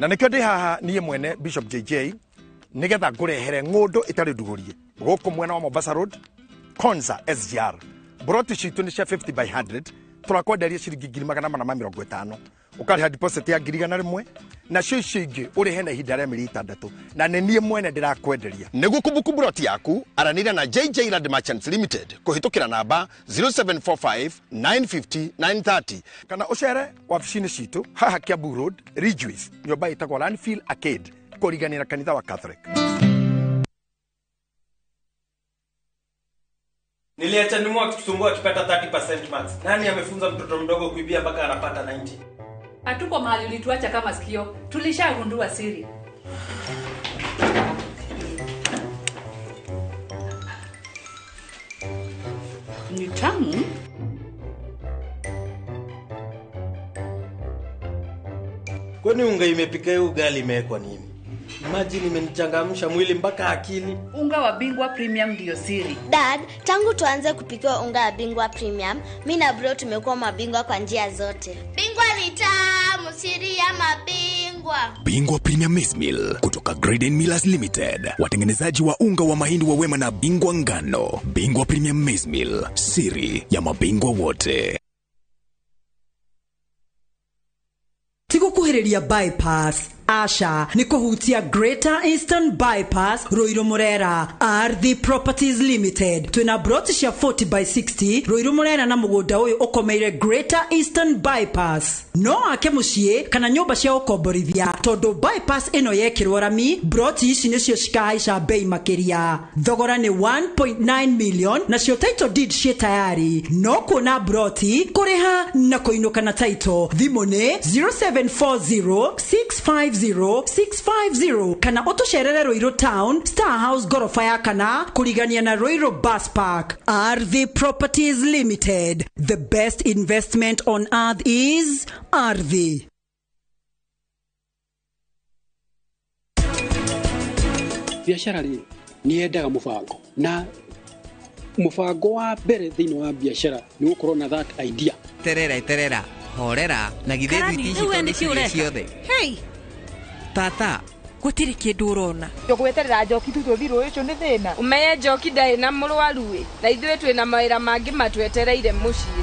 Speaker 27: Na nĩkĩo ndĩ haha niĩ mwene Bishop JJ nĩgetha ngũrehere ng'ũndũ ĩtarĩ ndugũrie gũkũ mwena wa Mombasa Road, Konza SGR. Broti citũ nĩ cia 50 by 100, tũrakwenderia ciringi 450,000. Ũkarĩha deposit ya 100,000 nacio icio ingĩ ũrĩhe na ihinda rĩa mĩeri 6, na nĩ niĩ mwene ndĩrakwenderia. Nĩguo kũbuku broti yaku aranĩria na JJ Land Merchants Limited kũhĩtũkĩra namba 0745 950 930 kana ũcere wabici-inĩ citũ haha Kiambu Road, Ridgeways, nyũmba ĩtagwo Landfill Arcade kũriganĩra kanitha wa Catholic.
Speaker 28: Niliacha nimu akitusumbua akipata 30% marks. Nani amefunza mtoto mdogo kuibia mpaka anapata 90?
Speaker 29: Hatuko mahali ulituacha kama sikio. Tulishagundua siri. Ni tamu.
Speaker 28: Kwani unga imepika hiyo ugali imewekwa nini? Imagine imenichangamsha mwili mpaka akili.
Speaker 29: Unga wa Bingwa Premium ndio siri.
Speaker 30: Dad, tangu tuanze kupikiwa unga wa Bingwa Premium, mimi na bro tumekuwa mabingwa kwa njia zote. Bingwa ni tamu, siri ya mabingwa.
Speaker 31: Bingwa Premium Maize Meal kutoka Graden Millers Limited, watengenezaji wa unga wa mahindi wa Wema na Bingwa Ngano. Bingwa Premium Maize Meal, siri ya mabingwa wote.
Speaker 32: Tigukuhĩrĩria bypass Asha nĩ kũhutia Greater Eastern Bypass Ruiru Murera. Ardhi Properties Limited twĩna broti cia 40 by 60 Ruiru Murera na mũgũnda ũyũ ũkomeire Greater Eastern Bypass. No ake mũciĩ kana nyũmba cia ũkomborithia tondũ bypass ĩno yekĩrwo rami broti ici nĩcio cikahaica bei makĩria. Thogora nĩ 1.9 million nacio title deed ciĩ tayari. No kuona broti kũrĩha na kũinũka na title. Thimũ nĩ 0740 650 650 kana ũtũcerere Ruiru Town, Star House gorofa ya kana kũrigania na Ruiru Bus Park. Ardhi Properties Limited, the best investment on earth is Ardhi.
Speaker 33: Biashara rĩ nĩ yendaga mũbango, na mũbango wa mbere thĩinĩ wa biashara nĩ gũkorwo na that idea.
Speaker 34: Terera terera horera na githĩ thwiti ici tondũ cirĩ ciothe.
Speaker 9: Hey!
Speaker 34: Tata,
Speaker 9: gũtirĩ kĩndũ ũrona.
Speaker 35: Tũgweterera Njoki tu tũthiĩ rũĩ ũcio nĩ thĩna.
Speaker 36: Ũmenye Njoki ndarĩ na mũrwaru ĩ, na ithuĩ twĩna mawĩra mangĩ matwetereire mũciĩ.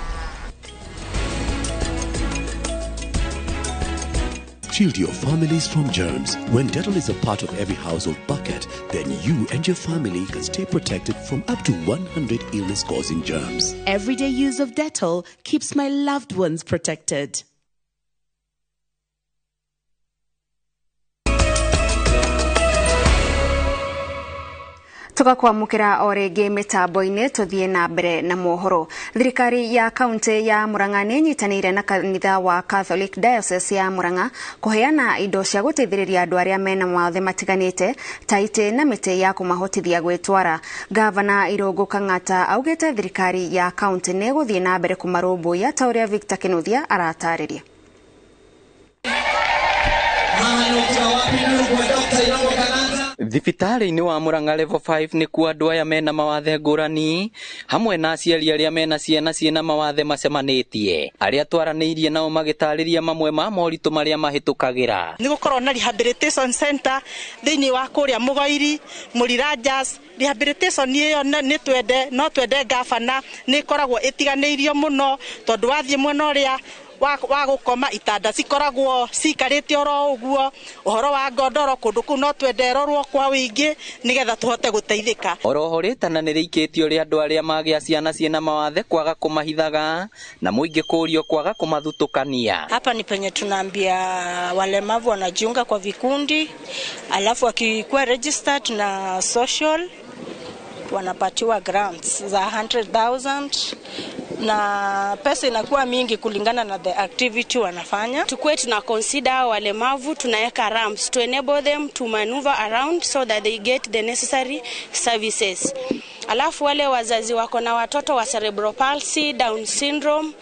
Speaker 5: Shield your families from germs. When Dettol is a part of every household bucket, then you and your family can stay protected from up to 100 illness-causing germs.
Speaker 11: Everyday use of Dettol keeps my loved ones protected.
Speaker 1: Tugakwamukira o rĩngĩ mĩtambo-inĩ tũthiĩ na mbere na mohoro. Thirikari ya kaunti ya Murang'a nĩ ĩnyitanĩire na kanitha wa Catholic Diocese ya Murang'a kũheana indo cia gũteithĩrĩria andũ arĩa mena mawathe matiganĩte ta itĩ na mĩtĩ ya kũmahotithia gwĩtwara. Gavana Irũngũ Kang'ata augĩte thirikari ya kaunti nĩ ĩgũthiĩ na mbere kũmarũmbũiya ta ũrĩa Victor Kinuthia aratarĩria.
Speaker 12: Thibitarĩ-inĩ wa Murang'a Level 5 nĩkuo andũ aya mena mawathe ngũrani hamwe na aciari arĩa mena ciana ciĩna mawathe macemanĩtie, arĩa twaranĩirie nao magĩtarĩria mamwe ma moritũ marĩa mahĩtũkagĩra.
Speaker 13: Nĩ gũkorwo na rehabilitation center thĩinĩ wa kũrĩa Mũgoiri, Mũrirajas. Rehabilitation ĩyo nĩ twende no twende gavana, nĩ ĩkoragwo ĩtiganĩirio mũno tondũ wathiĩ mwena ũrĩa wa gũkoma itanda cikoragwo cikarĩte oro ũguo. Ũhoro wa ngondoro kũndũ kũu no twenderorwo kwa wĩingĩ nĩgetha tũhote gũteithĩka.
Speaker 12: Oroho rĩtana nĩ rĩikĩtio rĩa andũ arĩa magĩa ciana ciĩna mawathe kwaga kũmahithaga na mũingĩ kũrio kwaga kũmathutũkania.
Speaker 14: Hapa ni penye tunaambia walemavu wanajiunga kwa vikundi, alafu wakikuwa registered na social wanapatiwa grants za 100,000 na pesa inakuwa mingi kulingana na the activity wanafanya.
Speaker 15: Tukue tuna consider walemavu, tunaweka ramps to enable them to maneuver around so that they get the necessary services. Alafu wale wazazi wako na watoto wa cerebral palsy, Down syndrome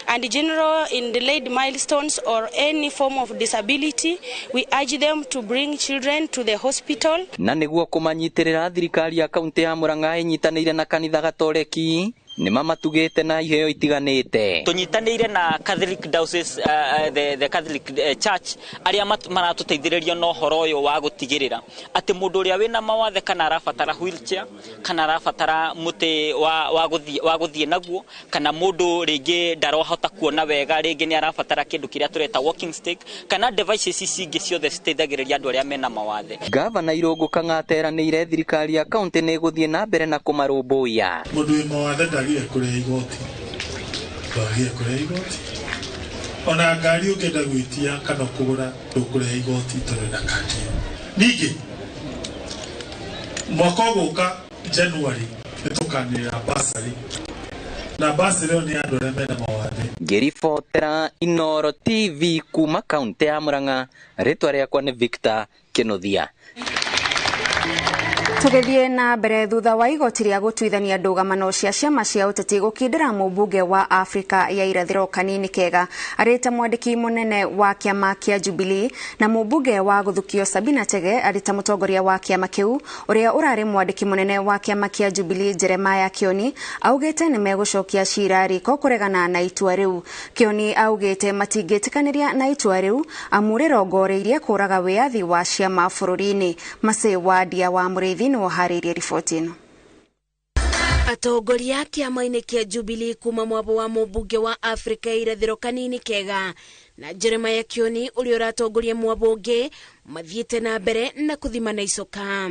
Speaker 15: and general in delayed milestones or any form of disability, we urge them to bring children to the hospital.
Speaker 12: Na nĩguo kũmanyitĩrĩra, thirikari ya kaunti ya Murang'a ĩnyitanĩire na kanitha Gatoreki nĩ mamatugĩte na iheo itiganĩte.
Speaker 16: Tũnyitanĩire na Catholic Diocese, the Catholic Church arĩa maratũteithĩrĩria na ũhoro ũyũ wa gũtigĩrĩra atĩ mũndũ ũrĩa wĩna mawathe kana arabatara wheelchair kana arabatara mũtĩ wa gũthiĩ naguo, kana mũndũ rĩngĩ ndarahota kuona wega, rĩngĩ nĩ arabatara kĩndũ kĩrĩa tũreta walking stick kana devices ici ingĩ ciothe citeithagĩrĩria andũ arĩa mena mawathe.
Speaker 12: Gavana Irũngũ Kang'ata eranĩire thirikari ya kaunti nĩ ĩgũthiĩ na mbere na kũmarũmbũiya.
Speaker 17: Mũndũ wĩ mawathe ndagĩrĩire kũrĩha igoti, ndwagĩrĩire kũrĩha igoti. Ona ngari ũngĩenda gwĩtia kana kũgũra ndũkũrĩha igoti tondũ wĩna kandi ĩyo. Ningĩ mwaka ũgũka January nĩ tũkanĩrĩra basarĩ, na basarĩ ĩyo nĩ andũ arĩa mena mawathe.
Speaker 12: Ngĩribotera Inooro TV kuma kaunti ya Murang'a, rĩtwa rĩakwa nĩ Victor Kinuthia.
Speaker 1: Tũgĩthiĩ na mbere, thutha wa igoti rĩa gũtuithania ndũgamano cia ciama cia ũteti gũkindĩra mũmbunge wa Afrika ya irathĩro Kanini Kega arĩ ta mwandĩki mũnene wa kĩama kĩa Jubilee na mũmbunge wa gũthukio Sabina Chege arĩ ta mũtongoria wa kĩama kĩu, ũrĩa ũrarĩ mwandĩki mũnene wa kĩama kĩa Jubilee Jeremiah Kioni augĩte nĩ megũcokia cira riko kũregana na itua rĩu. Kioni augĩte matingĩtĩkanĩria na itua rĩu amu rĩrongoreirie kũraga wĩyathi wa ciama bũrũri-inĩ. Macĩ wa Ndia wa Mũrĩithi nĩwe ũharĩirie riboti ĩno.
Speaker 18: Atongoria a kĩama-inĩ kĩa Jubilee kuma mwabo wa mũmbunge wa Afrika ya irathĩro Kanini Kega na Jeremiah Kioni ũrĩa ũratongoria mwabo ũngĩ mathiĩte na mbere na kũthimana icoka.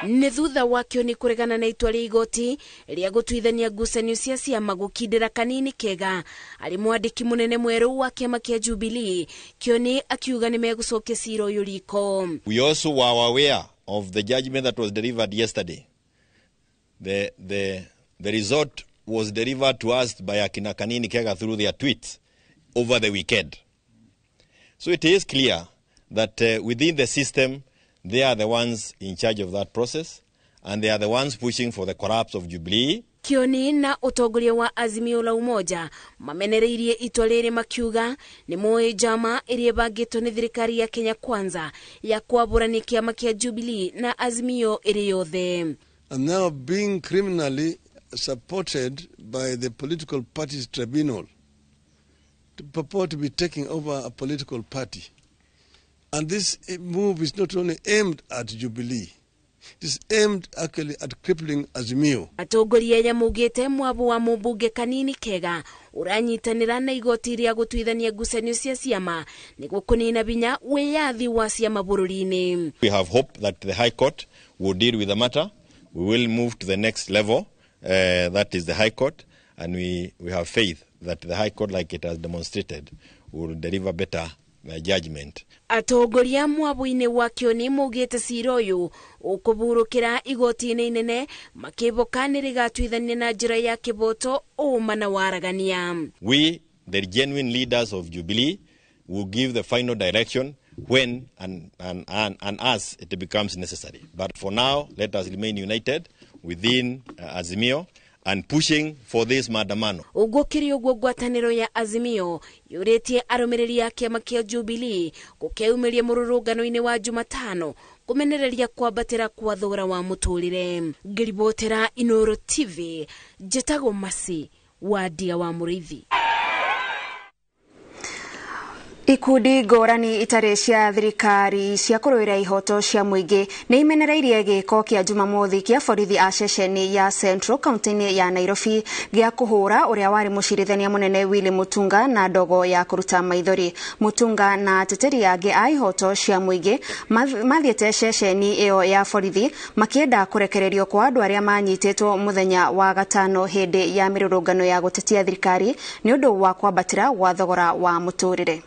Speaker 18: Nĩ thutha wa Kioni kũregana na itua rĩa igoti rĩa gũtuithania ngucanio cia ciama gũkindĩra Kanini Kega arĩ mwandĩki mũnene mwerũ wa kĩama kĩa Jubilee, Kioni akiuga nĩ megũcokia cira ũyũ riko.
Speaker 19: We also were aware of the judgment that was delivered yesterday. The result was delivered to us by Akina Kanini Kega through their tweets over the weekend. So it is clear that within the system, they are the ones in charge of that process, and they are the ones pushing for the collapse of Jubilee.
Speaker 18: Kioni na ũtongoria wa Azimio la Umoja mamenereirie itua rĩrĩ makiuga nĩ moĩ njama ĩrĩa ĩbangĩtwo nĩ thirikari ya Kenya Kwanza ya kwambũrania kĩama kĩa Jubilee na Azimio ĩrĩ yothe.
Speaker 3: And now being criminally supported by the political parties tribunal to purport to be taking over a political party. And this move is not only aimed at Jubilee, It is aimed actually at crippling Azimio.
Speaker 18: Atongoria aya maugĩte mwabo wa mũmbunge Kanini Kega ũranyitanĩra na igoti rĩa gũtuithania ngucanio cia ciama nĩguo kũnina binya wĩyathi wa ciama bũrũri-inĩ.
Speaker 19: We have hope that the High Court will deal with the matter. We will move to the next level, that is the High Court, and we have faith that the High Court, like it has demonstrated, will deliver better judgment.
Speaker 18: Atongoria mwabo-inĩ wa Kĩoni maugĩte cira ũyũ ũkũburũkĩra igoti-inĩ inene makĩboka nĩ rĩgatuithania na njĩra ya kĩboto ũma na waragania.
Speaker 19: We, the genuine leaders of Jubilee, will give the final direction when and as it becomes necessary. But for now, let us remain united within Azimio and pushing for this maandamano.
Speaker 18: Ũguo kĩrĩ ũguo ngwatanĩro ya Azimio yũrĩtie arũmĩrĩri a kĩama kĩa Jubilee gũkeumeria mũrũrũngano-inĩ wa Jumatano kũmenereria kwambatĩra kwa thogora wa mũtũrĩre. Ngĩribotera Inooro TV, njĩtagwo Masi wa Ndia wa Mũrĩithi.
Speaker 1: Ikundi ngũrani itarĩ cia thirikari cia kũrũĩra ihoto cia mũingĩ nĩ imenereirie gĩko kĩa Jumamothi kĩa borithi a ceceni ya Central kaunti-inĩ ya Nairobi gĩa kũhũra ũrĩa warĩ mũcirithania mũnene Willy Mutunga na ndogo ya kũruta maithori. Mutunga na ateteri angĩ a ihoto cia mũingĩ mathiĩte ceceni ĩyo ya borithi makĩenda kũrekererio kwa andũ arĩa manyitĩtwo mũthenya wa gatano hĩndĩ ya mĩrũrũngano ya gũtetia thirikari nĩ ũndũ wa kwambatĩra gwa thogora wa mũtũrĩre.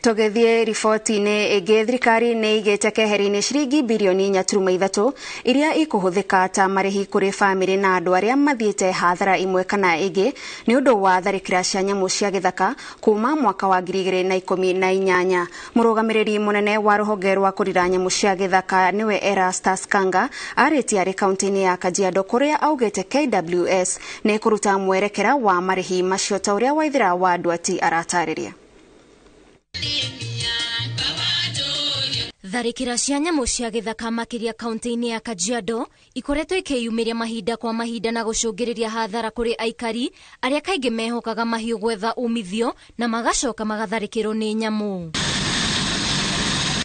Speaker 1: Tũgĩthiĩ riboti-inĩ ĩngĩ, thirikari nĩ ĩigĩte keheri-inĩ ciringi birioni 4.3 iria ikũhũthĩka ta marĩhi kũrĩ bamĩrĩ na andũ arĩa mathiĩte hathara imwe kana ĩngĩ nĩ ũndũ wa tharĩkĩra cia nyamũ cia gĩthaka kuma mwaka wa 2018. Mũrũgamĩrĩri mũnene wa rũhonge rwa kũrira nyamũ cia gĩthaka nĩwe Erastus Kanga arĩtie arĩ kaunti-inĩ ya Kajiado kũrĩa augĩte KWS nĩ ĩkũruta mwerekera wa marĩhi macio ta ũrĩa Waithera wa Nduati aratarĩria.
Speaker 2: Tharĩkĩra cia nyamũ cia gĩthaka makĩria kaunti-inĩ ya Kajiado ikoretwo ikĩyumĩria mahinda kwa mahinda na gũcũngĩrĩria hathara kũrĩ aikari arĩa kaingĩ mehokaga mahiũ gwetha umithio na magacoka magatharĩkĩrwo nĩ nyamũ.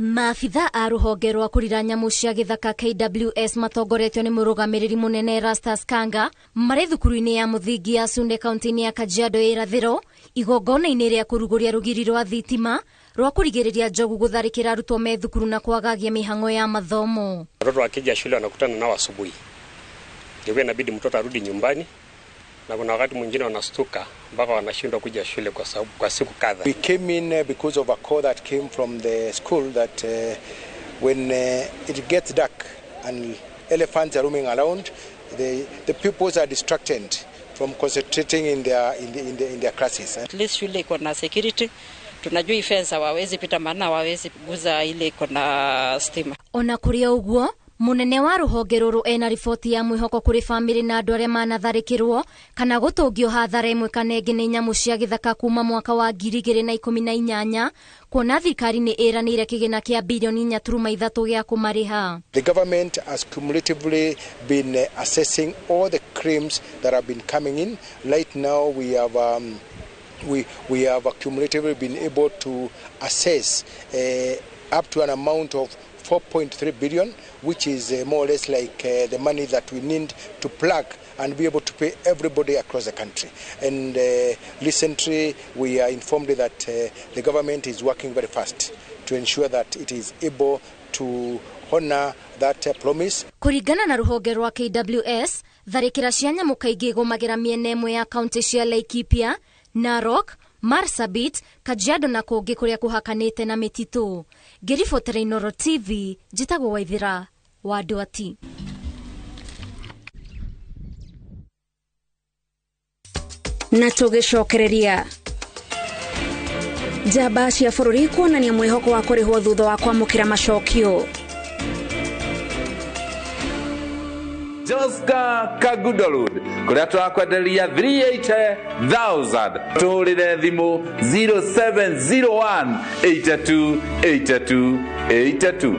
Speaker 2: Maabitha a rũhonge rwa kũrira nyamũ cia gĩthaka KWS matongoretio nĩ mũrũgamĩrĩri mũnene Erastus Kanga marĩ thukuru-inĩ ya mũthingi ya Sunde kaunti-inĩ ya Kajiado ya irathĩro igongona-inĩ rĩa kũrugũria rũgiri rwa thitima rwa kũrigĩrĩria njogu gũtharĩkĩra arutwo me thukuru na kwagagia mĩhang'o ya mathomo.
Speaker 4: Watoto wakija shule wanakutana nao asubuhi, ndio inabidi mtoto arudi nyumbani, na kuna wakati mwingine wanastuka mpaka wanashindwa kuja shule kwa sababu kwa siku kadhaa.
Speaker 6: We came in because of a call that came from the school that when it gets dark and elephants are roaming around, the pupils are distracted from concentrating in their classes.
Speaker 7: At least shule iko na security. Tunajua hii fence hawawezi pita maana hawawezi guza ile iko na stima.
Speaker 2: Ona kũrĩ ũguo munene wa rũhonge rũrũ ena riboti ya mwĩhoko kũrĩ bamĩrĩ na andũ arĩa manatharĩkĩrwo kana gũtũngio hathara ĩmwe kana ĩngĩ nĩ nyamũ cia gĩthaka kuma mwaka wa 2018 kuona thirikari nĩ ĩranĩire kĩgĩna kĩa birioni 4.3 gĩa kũmarĩha.
Speaker 6: The government has cumulatively been assessing all the claims that have been coming in. Right now we have we have accumulatively been able to assess up to an amount of 4.3 billion, which is more or less like the money that we need to plug and be able to pay everybody across the country. And recently we are informed that the government is working very fast to ensure that it is able to honor that promise.
Speaker 2: Kũringana na rũhonge rwa KWS, tharĩkĩra cia nyamũ kaingĩ igũmagĩra mĩena ĩmwe ya kaunti cia Laikipia, Narok, Marsabit, Kajiado na kũngĩ kũrĩa kũhakanĩte na mĩtitũ. Ngĩribotera Inooro TV, njĩtagwo Waithera wa Nduati.
Speaker 1: Na tũgĩcokereria njamba cia bũrũri kuonania mwĩhoko wa kũrĩhwo thutha wa kwamũkĩra macokio.
Speaker 8: Joska Kagudolud kuria turakwenderia 380,000 turire thimu 0701 82 82 82.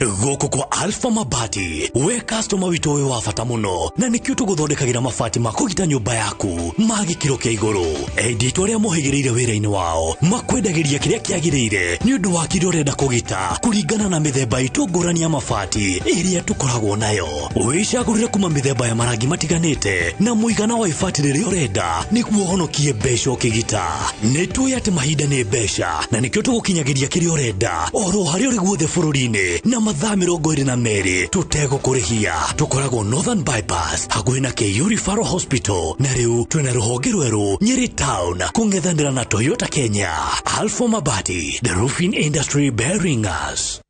Speaker 5: Gũkũ kwa Alpha Mabati, we customer witũ wĩ wa bata mũno, na nĩkĩo tũgũthondekagĩra mabati ma kũgita nyũmba yaku ma gĩkĩro kĩa igũrũ. Endia aitũ arĩa mohĩgĩrĩire wĩra-inĩ wao makwendagĩria kĩrĩa kĩagĩrĩire nĩ ũndũ wa kĩrĩa ũrenda kũgita kũringana na mĩthemba itũ ngũrani ya mabati ĩrĩa tũkoragwo nayo. Wĩcagũrĩre kuma mĩthemba ya marangi matiganĩte na mũigana wa ibati rĩrĩa ũrenda nĩguo ũhonokie mbeca ũkĩgita. Nĩ tũĩ atĩ mahinda nĩ mbeca, na nĩkĩo tũgũkinyagĩria kĩrĩa ũrenda oro harĩa ũrĩ guothe bũrũri-inĩ na mathaa 22 tũtegũkũrĩhia. Tũkoragwo Northern Bypass hakuhĩ na KU Referral Hospital, na rĩu twĩna rũhonge rwerũ Nyeri Town kũng'ethanĩra na Toyota Kenya. Alpha Mabati, the roofing industry bearing us.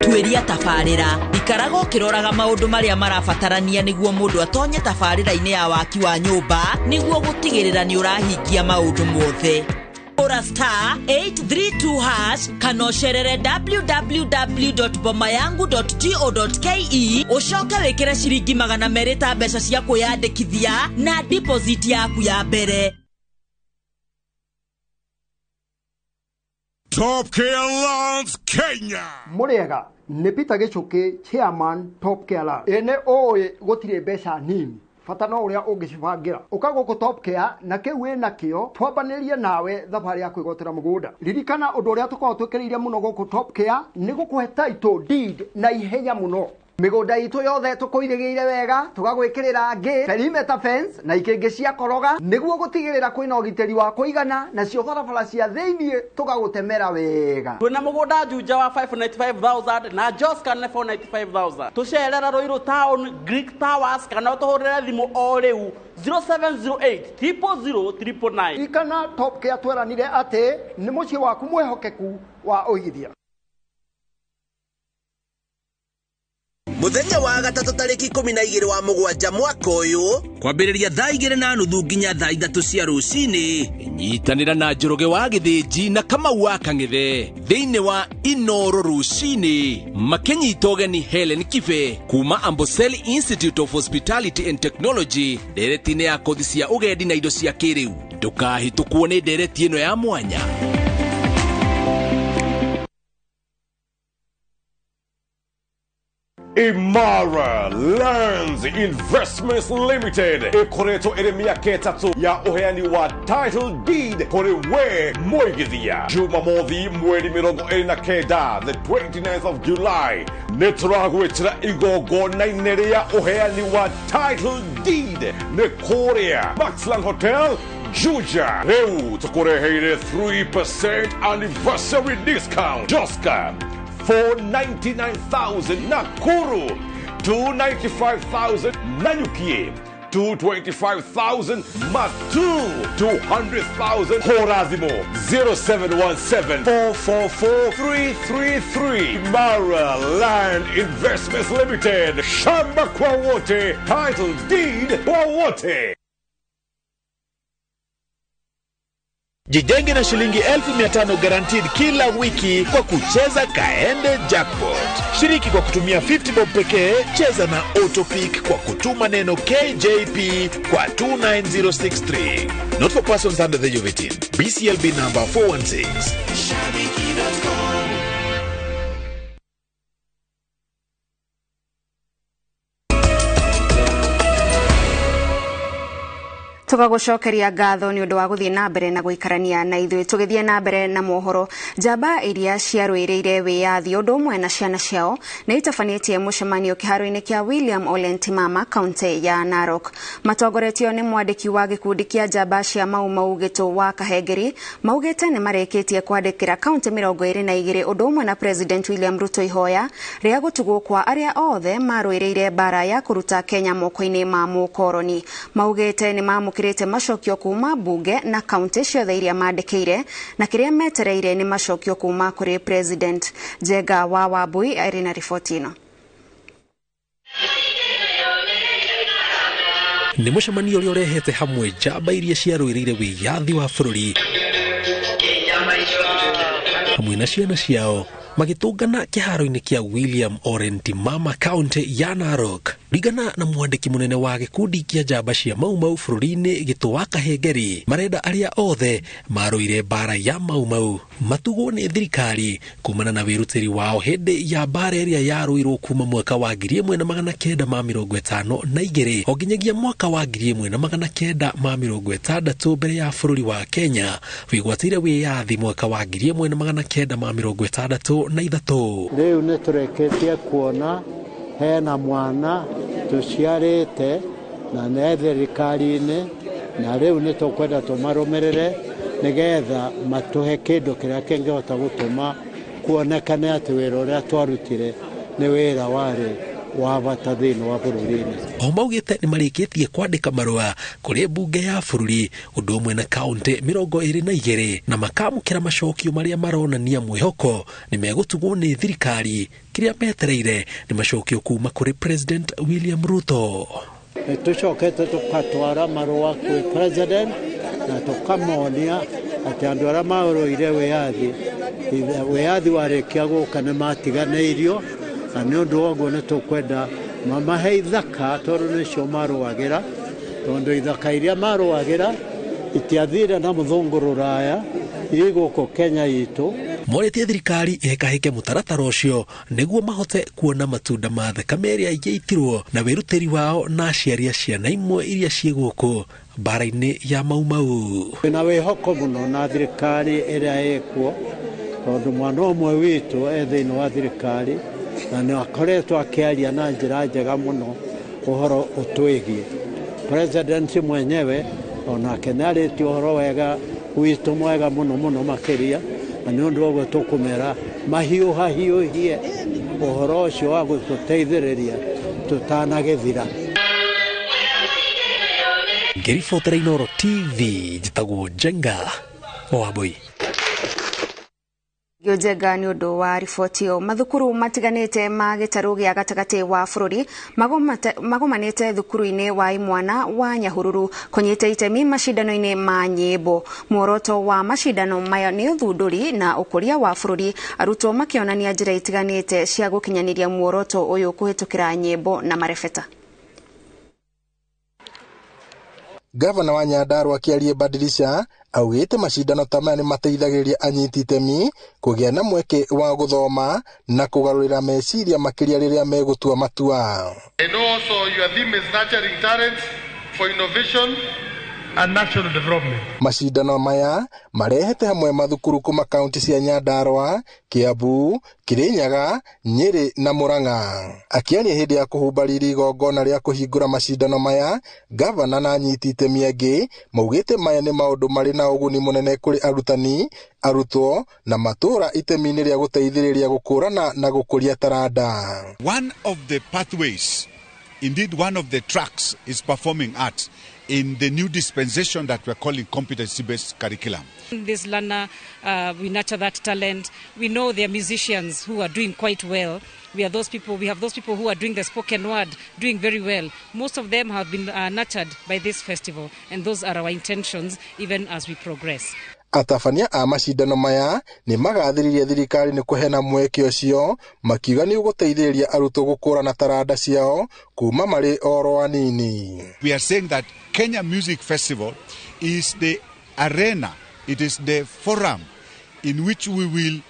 Speaker 10: Tuĩria tabarĩra ikaraga ũkĩroraga maũndũ marĩa marabatarania nĩguo mũndũ atonye tabarĩra-inĩ ya waki wa nyũmba nĩguo gũtigĩrĩra nĩ ũrahingia maũndũ mothe. Ora star 832 hash kana ũcerere www.bomayangu.go.ke ũcoke wĩkĩre ciringi 200 ta mbeca cia kwĩyandĩkithia na deposit yaku ya mbere.
Speaker 20: Top Care Lands Kenya.
Speaker 21: Mũrĩega, nĩ Peter Gĩchũkĩ, chairman Top Care Lands. Ĩĩ ũĩ gũtirĩ mbeca nini, bata no ũrĩa ũngĩcibangĩra. Ũka gũkũ Top Care na kĩu wĩ nakĩo twambanĩrie nawe thabarĩ ya kwĩgwatĩra mũgũnda. Ririkana ũndũ ũrĩa tũkoragwo twĩkĩrĩire mũno gũkũ Top Care nĩ gũkũhe title deed na ihenya mũno. Mĩgũnda itũ yothe tũkũirĩgĩire wega, tũgagwĩkĩrĩra ngĩ, perimeter fence na ikĩngĩ cia koroga nĩguo gũtigĩrĩra kwĩna ũgitĩri wa kũigana, nacio barabara cia thĩiniĩ tũgagũtemera wega.
Speaker 22: Twĩna mũgũnda Juja wa 595,000 na Joska nĩ 495,000. Tũcerera Ruiru Town, Greek Towers kana ũtũhũrĩre thimũ o rĩu 0708 000 999.
Speaker 21: Ririkana Top Care tweranire atĩ nĩ mũciĩ waku mwĩhokeku wa ũigithia.
Speaker 23: Muthenya wa gatatũ tarĩki 12 wa mũgwanja mwaka ũyũ kwambĩrĩria thaa 2:30 nginya thaa 3 cia rũcinĩ, nyitanĩra na Njoroge wa Gĩthĩnji na Kamau wa Kang'ethe thĩinĩ wa Inoro rũcinĩ makĩnyita ũgeni Helen Kibe kuma Amboseli Institute of Hospitality and Technology ndereti-inĩ ya kothi cia ũgendi na indo cia kĩrĩu. Ndũkahĩtũkwo nĩ ndereti ĩno ya mwanya.
Speaker 20: Imara Lands Investments Limited ĩkoretwo ĩrĩ mĩaka 3 ya ũheani wa title deed kũrĩ we mũigithia. Jumamothi mweri 29, the 29th of July, nĩ tũragwĩtĩra igongona-inĩ rĩa ũheani wa title deed nĩ kũrĩa Maxland Hotel Juja. Rĩu tũkũreheire 3% anniversary discount. Joska 499,000, Nakuru 295,000, Nanyuki 225,000, Matu 200,000, Horathimo 0717 444 333. Mara Land Investments Limited, shamba kwa wote, title deed kwa wote.
Speaker 24: Jijenge na shilingi 1500 guaranteed kila wiki kwa kucheza Kaende Jackpot. Shiriki kwa kutumia 50 bob pekee, cheza na Autopick kwa kutuma neno KJP kwa 29063. Not for persons under the age of 18. BCLB number 416.
Speaker 25: Shabiki.com.
Speaker 1: Tugagucokeria ngatho ni undu wa guthie na mbere na guikarania na ithuĩ. Tugithie na mbere na mohoro, njamba iria ciarũĩrĩire wĩyathi ũndũ ũmwe na ciana ciao nĩ itabanĩtie mũcemanio kĩharo-inĩ kĩa William Ole Ntimama kaunti ya Narok. Matongoretio nĩ mwandĩki wa gĩkundi kĩa njamba cia Mau Mau Gĩtũ wa Kahengeri, maugĩte nĩ marĩkĩtie kwandĩkĩra kaunti 22 ũndũ ũmwe na President William Ruto ihoya rĩa gũtugwo kwa arĩa othe marũĩrĩire mbara ya kũruta Kenya moko-inĩ ma mũkoroni. Maugĩte nĩ mamũkĩrĩte macokio kuma bunge na kaunti ciothe iria mandĩkĩire, na kĩrĩa metereire nĩ macokio kuma kũrĩ President. Njenga wa Wambui arĩ na riboti ĩno.
Speaker 26: Nĩ mũcemanio ũrĩa ũrehete hamwe njamba iria ciarũĩrĩire wĩyathi wa bũrũri hamwe na ciana ciao magĩtũngana kĩharo-inĩ kĩa William Ole Ntimama kaunti ya Narok. Ringana na mwandĩki mũnene wa gĩkundi kĩa njamba cia Mau Mau bũrũri-inĩ Gĩtũ wa Kahengeri, marenda arĩa othe marũire mbara ya Mau Mau matugwo nĩ thirikari kumana na wĩrutĩri wao hĩndĩ ya mbara ĩrĩa yarũirwo kuma mwaka wa 1952 o nginyagia mwaka wa 1960 mbere ya bũrũri wa Kenya wĩgwatĩire wĩyathi mwaka wa 1963.
Speaker 9: Rĩu nĩ tũrĩkĩtie kuona hena mwana tũciarĩte na nĩ thirikari-inĩ, na rĩu nĩ tũkwenda tũmarũmĩrĩre nĩgetha matũhe kĩndũ kĩrĩa kĩngĩhota gũtũma kuonekane atĩ wĩra ũrĩa twarutire nĩ wĩra warĩ wa bata thĩinĩ wa bũrũri-inĩ.
Speaker 26: O maugĩte nĩ marĩkĩtie kwandĩka marũa kũrĩ mbunge ya bũrũri ũndũ ũmwe na kaũntĩ 22 na makamũkĩra macokio marĩa maronania mwĩhoko nĩ megũtugwo nĩ thirikari. Kĩrĩa metereire nĩ macokio kuma kũrĩ President William Ruto.
Speaker 9: Nĩ tũcokete tũkatwara marũa kwĩ president na tũkamonia atĩ andũ arĩa marũire wĩyathi warĩkia gũka nĩ matiganĩirio, na nĩ ũndũ wa ũguo nĩ tũkwenda mamahe ithaka tondũ nĩcio marũagĩra, tondũ ithaka iria marũagĩra itiathire na mũthũngũ rũraya, ĩ gũkũ Kenya itũ.
Speaker 26: Morĩtie thirikari ĩhĩkahĩke mũtaratara ũcio nĩguo mahote kuona matunda ma thakame ĩrĩa yaitirwo na wĩrutĩri wao na aciari a ciana imwe iria ciĩ gũkũ mbara-inĩ ya Mau Mau.
Speaker 9: Twĩna wĩhoko mũno na thirikari ĩrĩa ĩkuo, tondũ mwana ũmwe witũ e thĩinĩ wa thirikari na nĩ akoretwo akĩaria na njĩra njega mũno ũhoro ũtwĩgiĩ. President mwenyewe onake nĩ arĩtie ũhoro wega witũ mwega mũno mũno makĩria, na nĩ ũndũ wa ũguo tũkũmera mahiũhahiũhie ũhoro ũcio wa gũtũteithĩrĩria tũtanagĩthira.
Speaker 26: Ngĩribotera Inooro TV, njĩtagwo Njenga Wambui.
Speaker 1: Njenga nĩ ũndũ wa riboti ĩyo. Mathukuru matiganĩte ma gĩtarũ gĩa gatagatĩ wa bũrũri magomanĩte thukuru-inĩ wa imwana wa Nyahururu kũnyita itemi macindano-inĩ ma nyĩmbo. Muoroto wa macindano maya nĩ ũthundũri na ũkũria wa bũrũri, arutwo makĩonania njĩra itiganĩte cia gũkinyanĩria muoroto ũyũ kũhĩtũkĩra nyĩmbo na marebeta.
Speaker 11: Gavana wa Nyandarua Kĩarie Badilisha augĩte macindano ta maya nĩ mateithagĩrĩria anyiti itemi kũgĩa na mweke wa gũthoma na kũgarũrĩra meciria makĩria rĩrĩa megũtua matua.
Speaker 13: I know also your theme is nurturing talents for innovation and national development.
Speaker 11: Macindano maya marehete hamwe mathukuru kuma kaunti cia Nyandarua, Kiambu, Kirinyaga, Nyeri na Murang'a. Akiaria hĩndĩ ya kũhumba riri igongona rĩa kũhingũra macindano maya, gavana na anyiti itemi angĩ maugĩte maya nĩ maũndũ marĩ na ũguni mũnene kũrĩ arutani, arutwo na matũũra itemi-inĩ rĩa gũteithĩrĩria gũkũrana na gũkũria taranda.
Speaker 14: One of the pathways, indeed one of the tracks, is performing arts in the new dispensation that we're calling competency-based curriculum.
Speaker 15: This learner, we nurture that talent. We know there are musicians who are doing quite well. We are those people. We have those people who are doing the spoken word, doing very well. Most of them have been nurtured by this festival, and those are our intentions even as we progress.
Speaker 11: Atabania a macindano maya nĩ magathĩrĩria thirikari nĩ kũheana mweke ũcio, makiuga nĩ ũgũteithĩrĩria arutwo gũkũrana taranda ciao kuma marĩ oro anini.
Speaker 14: We are saying that Kenya Music Festival is the arena, it is the forum in which we will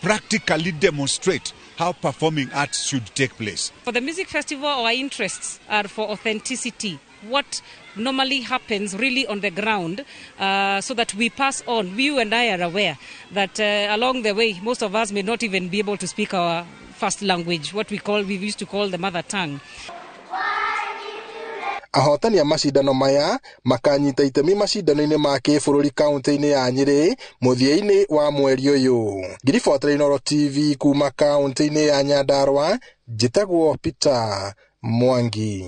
Speaker 14: practically demonstrate how performing arts should take place.
Speaker 15: For the music festival, our interests are for authenticity. What normally happens really on the ground, so that we pass on. You and I are aware that along the way, most of us may not even be able to speak our first language, what we used to call the mother tongue.
Speaker 11: Ahotani a macindano maya makanyita itemi macindano-inĩ ma kĩbũrũri kaunti-inĩ ya Nyĩrĩ mũthia-inĩ wa mweri ũyũ. Ngiribotera Inooro TV kuma kaunti-inĩ ya Nyandarua, njĩtagwo Peter Mwangi.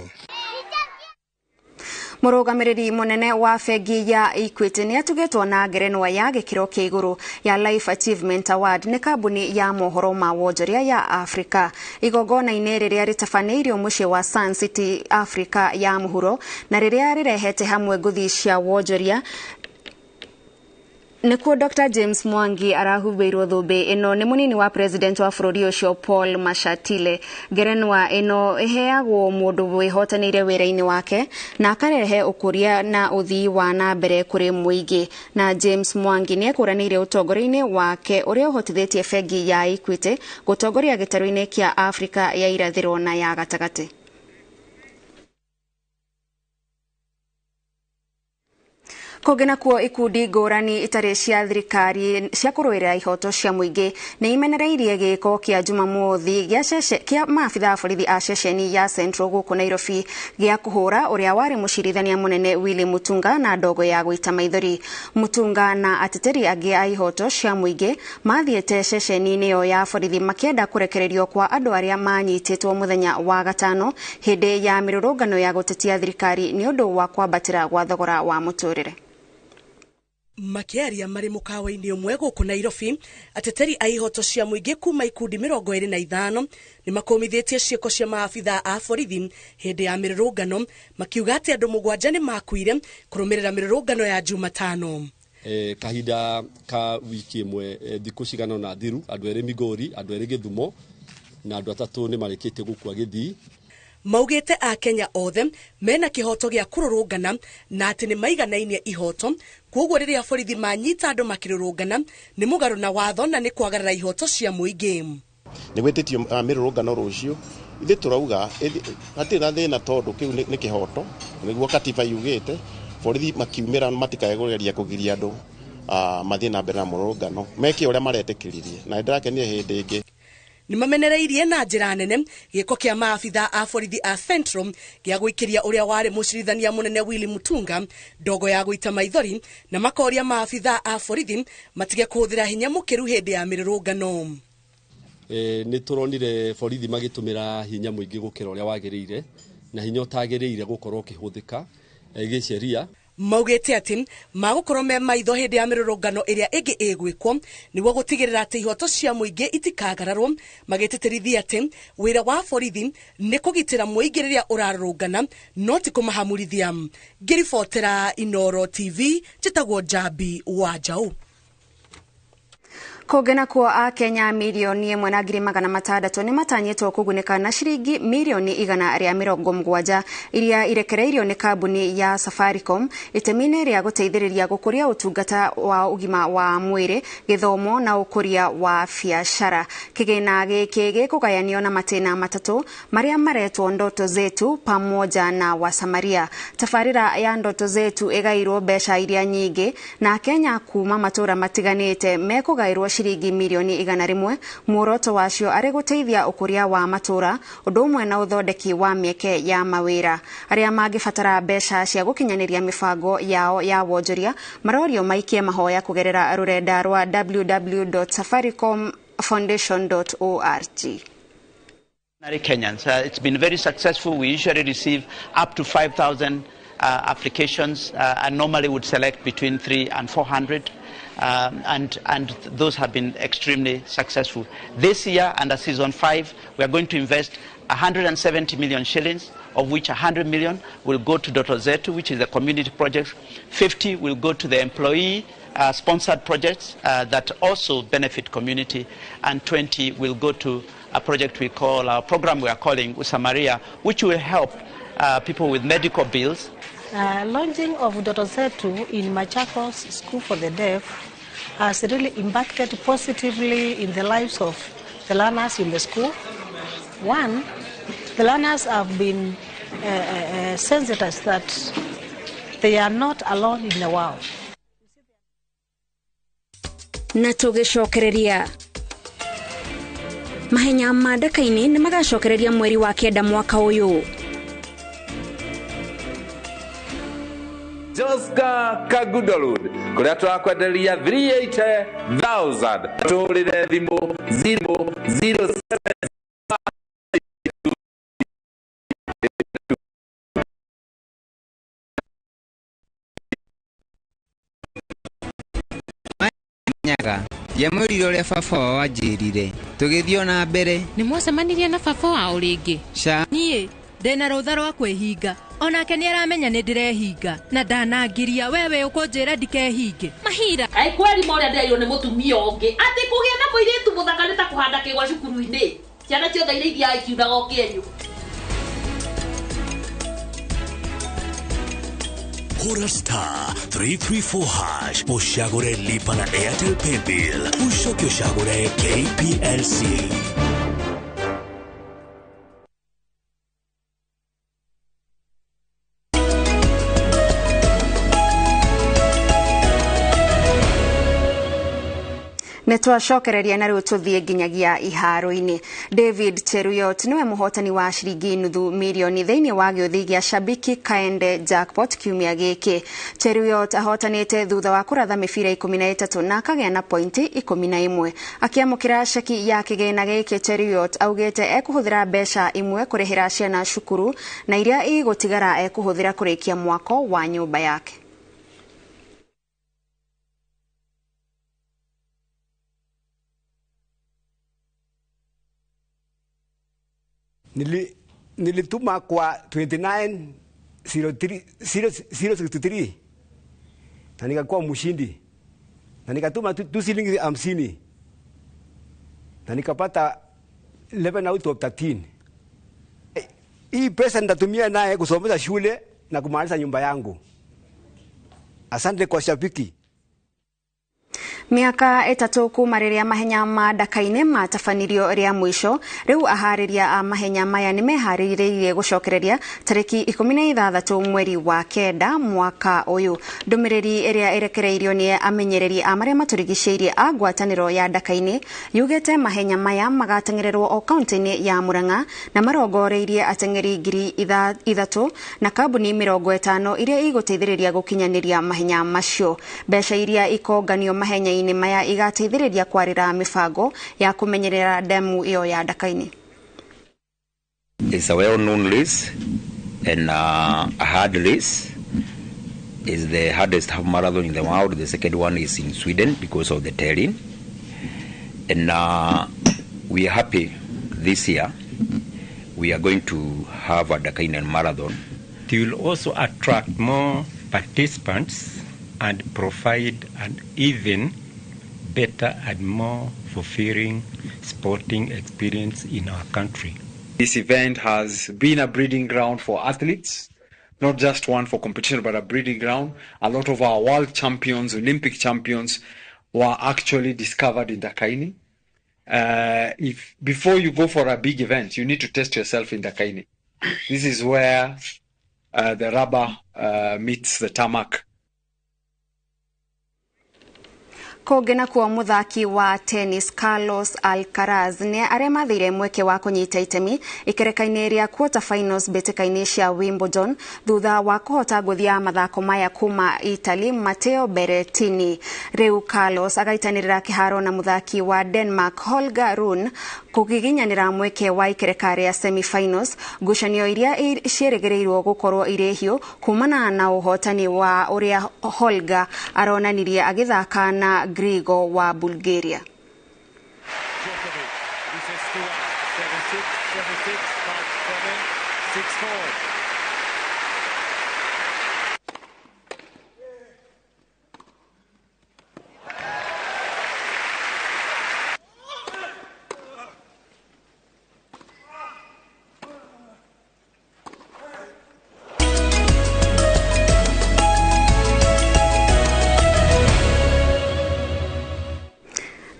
Speaker 1: Mũrũgamĩrĩri mũnene wa bengi ya Equity nĩ atugĩtwo na ngerenwa ya gĩkĩro kĩa igũrũ ya Life Achievement Award nĩ kambuni ya mohoro ma wonjoria ya Afrika. Igongona-inĩ rĩrĩa rĩtabanĩirio mũciĩ wa Sun City Afrika ya mũhuro na rĩrĩa rĩrehete hamwe ngũthi cia wonjoria Nĩkuo Dr. James Mwangi arahumbĩirwo thũmbĩ ĩno nĩ mũnini wa president wa bũrũri ũcio Paul Mashatile. Ngerenwa ĩno ĩheagwo mũndũ wĩhotanĩire wĩra-inĩ wake na akarehe ũkũria na ũthii wa na mbere kũrĩ mũingĩ. Na James Mwangi nĩ ekũranĩire ũtongoria-inĩ wake ũrĩa ũhotithĩtie bengi ya Equity gũtongoria gĩtarũ-inĩ kĩa Afrika ya irathĩro na ya gatagatĩ. Kũngĩ nakuo ikundi ngũrani itarĩ cia thirikari cia kũrũĩrĩra ihoto cia mũingĩ nĩ imenereirie gĩko kĩa Jumamothi kĩa maabitha a borithi a ceceni ya Central gũkũ Nairobi gĩa kũhũra ũrĩa warĩ mũcirithania mũnene Willy Mutunga na ndogo ya gũita maithori. Mutunga na ateteri angĩ a ihoto cia mũingĩ mathiĩte ceceni-inĩ ĩyo ya borithi makĩenda kũrekererio kwa andũ arĩa manyitĩtwo mũthenya wa gatano hĩndĩ ya mĩrũrũngano ya gũtetia thirikari nĩ ũndũ wa kwambatĩra gwa thogora wa mũtũrĩre.
Speaker 3: Makiaria marĩ mũkawa-inĩ ũmwe gũkũ Nairobi, ateteri a ihoto cia mũingĩ kuma ikundi 25 nĩ makũmithĩtie ciĩko cia maabitha a borithi hĩndĩ ya mĩrũrũngano, makiuga atĩ andũ 7 nĩ makuire kũrũmĩrĩra mĩrũrũngano ya Jumatano.
Speaker 12: Kahinda ka wiki ĩmwe thikũ cigana ũna thiru, andũ erĩ Migori, andũ erĩ Gĩthumo na andũ 3 nĩ marĩkĩtie gũkua Gĩthii.
Speaker 3: Maugĩte a Kenya othe mena kĩhoto gĩa kũrũrũngana na atĩ nĩ maiganainie ihoto, kwoguo rĩrĩa borithi manyita andũ makĩrũrũngana nĩ mũgarũ na watho na nĩ kwagarara ihoto cia mũingĩ.
Speaker 16: Nĩ gwĩtĩtio mĩrũrũngano rũciũ, ithuĩ tũrauga hatirĩ na thĩna tondũ kĩu nĩ kĩhoto, nĩguo katiba yugĩte, borithi makiumĩra matikae kũgeria kũgiria andũ mathiĩ na mbere na mũrũrũngano, meke ũrĩa maretĩkĩririe, na nĩndĩrakenire hĩndĩ ĩngĩ.
Speaker 3: Nĩ mamenereirie na njĩra nene gĩko kĩa maabitha a borithi a Central gĩa gũikĩria ũrĩa warĩ mũcirithania mũnene Willy Mutunga ndogo ya gũita maithori, na makoria maabitha a borithi matige kũhũthĩra hinya mũkĩru hĩndĩ ya mĩrũrũngano.
Speaker 12: Nĩ tũronire borithi magĩtũmĩra hinya mũingĩ gũkĩra ũrĩa wagĩrĩire na hinya ũtagĩrĩire gũkorwo ũkĩhũthĩka gĩsheria.
Speaker 3: Maugĩte atĩ magũkorwo me maitho hĩndĩ ya mĩrũrũngano ĩrĩa ĩngĩ ĩgwĩkwo nĩguo gũtigĩrĩra atĩ ihoto cia mũingĩ itikagararwo, magĩtĩtĩrithia atĩ wĩra wa borithi nĩ kũgitĩra mũingĩ rĩrĩa ũrarũrũngana no ti kũmahamurithia. Ngĩribotera Inooro TV, njĩtagwo Njambi wa Njaũ.
Speaker 1: Kũngĩ nakuo a Kenya 1,600,000 nĩ matanyĩtwo kũgunĩka na ciringi 170,000,000 iria irekereirio nĩ kambuni ya Safaricom itemi-inĩ rĩa gũteithĩrĩria gũkũria ũtungata wa ũgima wa mwĩrĩ, gĩthomo na ũkũria wa biacara. Kĩgĩna gĩkĩ gĩkũgayanio na matĩna 3 marĩa maretwo Ndoto Zetu pamoja na Wasamaria. Tabarĩra ya Ndoto Zetu ĩgairwo mbeca iria nyingĩ na Kenya kuma matũra matiganĩte mekũgairwo ciringi 100,000,000, muoroto wacio arĩ gũteithia ũkũria wa matũra ũndũ ũmwe na ũthondeki wa mĩeke ya mawĩra. Arĩa mangĩbatara mbeca cia gũkinyanĩria mĩbango yao ya wonjoria marorio maikie mahoya kũgerera rũrenda rwa www.safaricomfoundation.org.
Speaker 17: Kenyans. It's been very successful. We usually receive up to 5,000 applications and normally would select between 300 and 400. And those have been extremely successful. This year, under Season 5, we are going to invest 170 million shillings, of which 100 million will go to Ndoto Zetu, which is a community project. 50 will go to the employee sponsored projects that also benefit community, and 20 will go to a project we call, our program we are calling Usamaria, which will help people with medical bills.
Speaker 19: Launching of Ndoto Zetu in Machakos School for the Deaf has really impacted positively in the lives of the learners in the school. One, the learners have been sensitized that they are not alone in the world.
Speaker 1: Na tũgĩcokereria mahenya ma Ndaka-inĩ nĩ magacokereria mweri wa 9 mwaka ũyũ.
Speaker 8: Joska Kagudalud kuria turakwenderia 38,000 turire thimu 007.
Speaker 25: Nyaga ndiamwĩrire ũrĩa baba wao anjĩrire tũgĩthiĩ na mbere.
Speaker 27: Nĩ mwacemanirie na baba wao rĩngĩ?
Speaker 25: Ca
Speaker 27: Niĩ ndĩna rũtha rwa kwĩhinga
Speaker 2: Onake nĩ aramenya nĩ ndĩrehinga na ndanangiria wewe ũkũnjĩra ndikehinge.
Speaker 10: Mahira kaĩ kweri ma ũrĩa ndĩrairwo nĩ mũtumia ũngĩ atĩ kũgĩa na mũirĩtu mũthaka nĩ ta kũhanda kĩgwa cukuru-inĩ. Ciana ciothe iria ithiaga ikiunaga o kĩenyũ.
Speaker 4: Hura star 334 hash ushagure lipa na Airtel Paybill ushoke ushagure KPLC.
Speaker 1: Nĩtwacokereria na rĩu tũthiĩ nginyagia iharo-inĩ. David Cheruiyot nĩwe mũhotani wa ciringi nuthu mirioni thĩinĩ wa gĩũthi gĩa Shabiki Kaende Jackpot kiumia gĩkĩ. Cheruiyot ahotanĩte thutha wa kũratha mĩbira 13 na akagĩa na pointi 11. Akĩamũkĩra ceki ya kĩgĩna gĩkĩ, Cheruiyot augĩte ekũhũthĩra mbeca imwe kũrĩhĩra ciana cukuru na iria igũtigara ekũhũthĩra kũrĩkia mwako wa nyũmba yake.
Speaker 5: Nilituma kwa 2903063 na nikakuwa mshindi, na nikatuma tu shilingi 50 na nikapata 11 out of 13. Hii pesa nitatumia naye kusomesha shule na kumaliza nyumba yangu. Asante kwa Shabiki.
Speaker 1: Miaka 3 kuma rĩrĩa mahenya ma Ndakaine matabanirio rĩa mũico, rĩu aharĩria a mahenya maya nĩmeharĩrĩirie gũcokereria tarĩki 16 mweri wa 9 mwaka ũyũ. Ndũmĩrĩri ĩrĩa ĩrekereirio nĩ amenyereri a marĩa matũrigicĩirie a ngwatanĩro ya Ndakaine yugĩte mahenya maya magateng'ererwo o kaunti-inĩ ya Murang'a na marongoreirie ateng'eri 3,000 na kambuni 50 iria igũteithĩrĩria gũkinyanĩria mahenya macio. Mbeca iria ikonganio mahenya inĩ maya igateithĩrĩria kwarĩra mĩbango ya kũmenyerera ndemu ĩyo ya Ndakaine.
Speaker 6: It's a well-known race and a hard race. It's the hardest half marathon in the world. The second one is in Sweden because of the terrain. And we are happy this year we are going to have a Ndakaine marathon.
Speaker 7: It will also attract more participants and provide an even better and more fulfilling sporting experience in our country.
Speaker 18: This event has been a breeding ground for athletes, not just one for competition, but a breeding ground. A lot of our world champions, Olympic champions, were actually discovered in Ndakaini. If before you go for a big event, you need to test yourself in Ndakaini. This is where the rubber meets the tarmac.
Speaker 1: Kũngĩ nakuo mũthaki wa tennis Carlos Alcaraz nĩ arĩa mathire mweke wa kũnyita itemi ikereka-inĩ rĩa quarter finals mbĩtĩka-inĩ cia Wimbledon thutha wa kũhota ngũthi ya mathako maya kuma Italy Matteo Berrettini. Rĩu Carlos agaitanĩrĩra kĩharo na mũthaki wa Denmark Holger Rune kũgiginyanĩra mweke wa ikereka rĩa semi-finals, ngucanio iria ciĩrĩgĩrĩirwo gũkorwo irĩ hiũ kumana na ũhotani wa ũrĩa Holger aronanirie agĩthaka na Grigo wa Bulgaria.
Speaker 27: Djokovic, this is 2-1, 7-6, 7-6, 5-7, 6-4.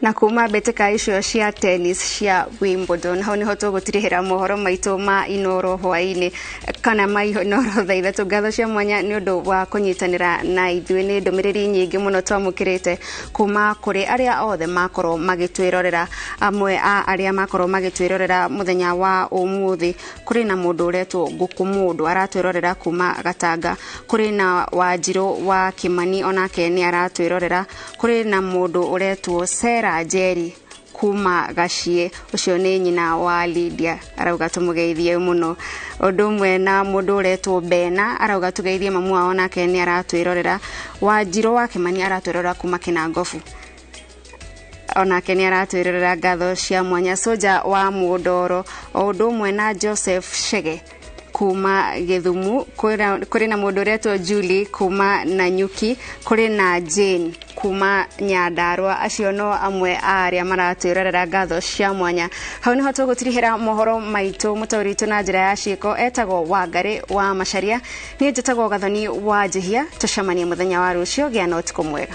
Speaker 1: Na kuma mbĩtĩka icio cia tennis cia Wimbledon hau niho tũgũtirihĩra mohoro maitũ ma Inoro hwaĩ-inĩ kana ma Inoro thaa ithatũ. Ngatho cia mwanya nĩ ũndũ wa kũnyitanĩra na ithuĩ. Nĩ ndũmĩrĩri nyingĩ mũno twamũkĩrĩte kuma kũrĩ arĩa othe makorwo magĩtwĩrorera. Amwe a arĩa makorwo magĩtwĩrorera mũthenya wa ũmũthĩ, kũrĩ na mũndũ ũretwo Ngũkũ Mũndũ aratwĩrorera kuma Gatanga, kũrĩ na Wanjirũ wa Kĩmani onake nĩ aratwĩrorera, kũrĩ na mũndũ ũretwo Sera Njeri kuma Gacie, ucio nĩ nyina wa Lydia, arauga tũmũgeithie mũno. Ũndũ ũmwe na mũndũ ũretwo Bena arauga tũgeithie mamu wao nake nĩ aratwĩrorera. Wanjirũ wa Kĩmani aratwĩrorera kuma Kĩnangobu, onake nĩ aratwĩrorera. Ngatho cia mwanya. Soja wa Mũndoro o ũndũ ũmwe na Joseph Shege kuma Gĩthumu, kũrĩ na mũndũ ũretwo Julie kuma Nanyuki, kũrĩ na Jane kuma Nyandarua. Acio no amwe a arĩa maratwĩrorera, ngatho cia mwanya. Hau niho tũgũtirihĩra mohoro maitũ. Mũtaũri witũ na njĩra ya ciĩko etagwo Wangarĩ wa Macaria, niĩ njĩtagwo Gathoni wa Njihia. Tũcemanie mũthenya wa rũciũ. Gĩa na ũtukũ mwega.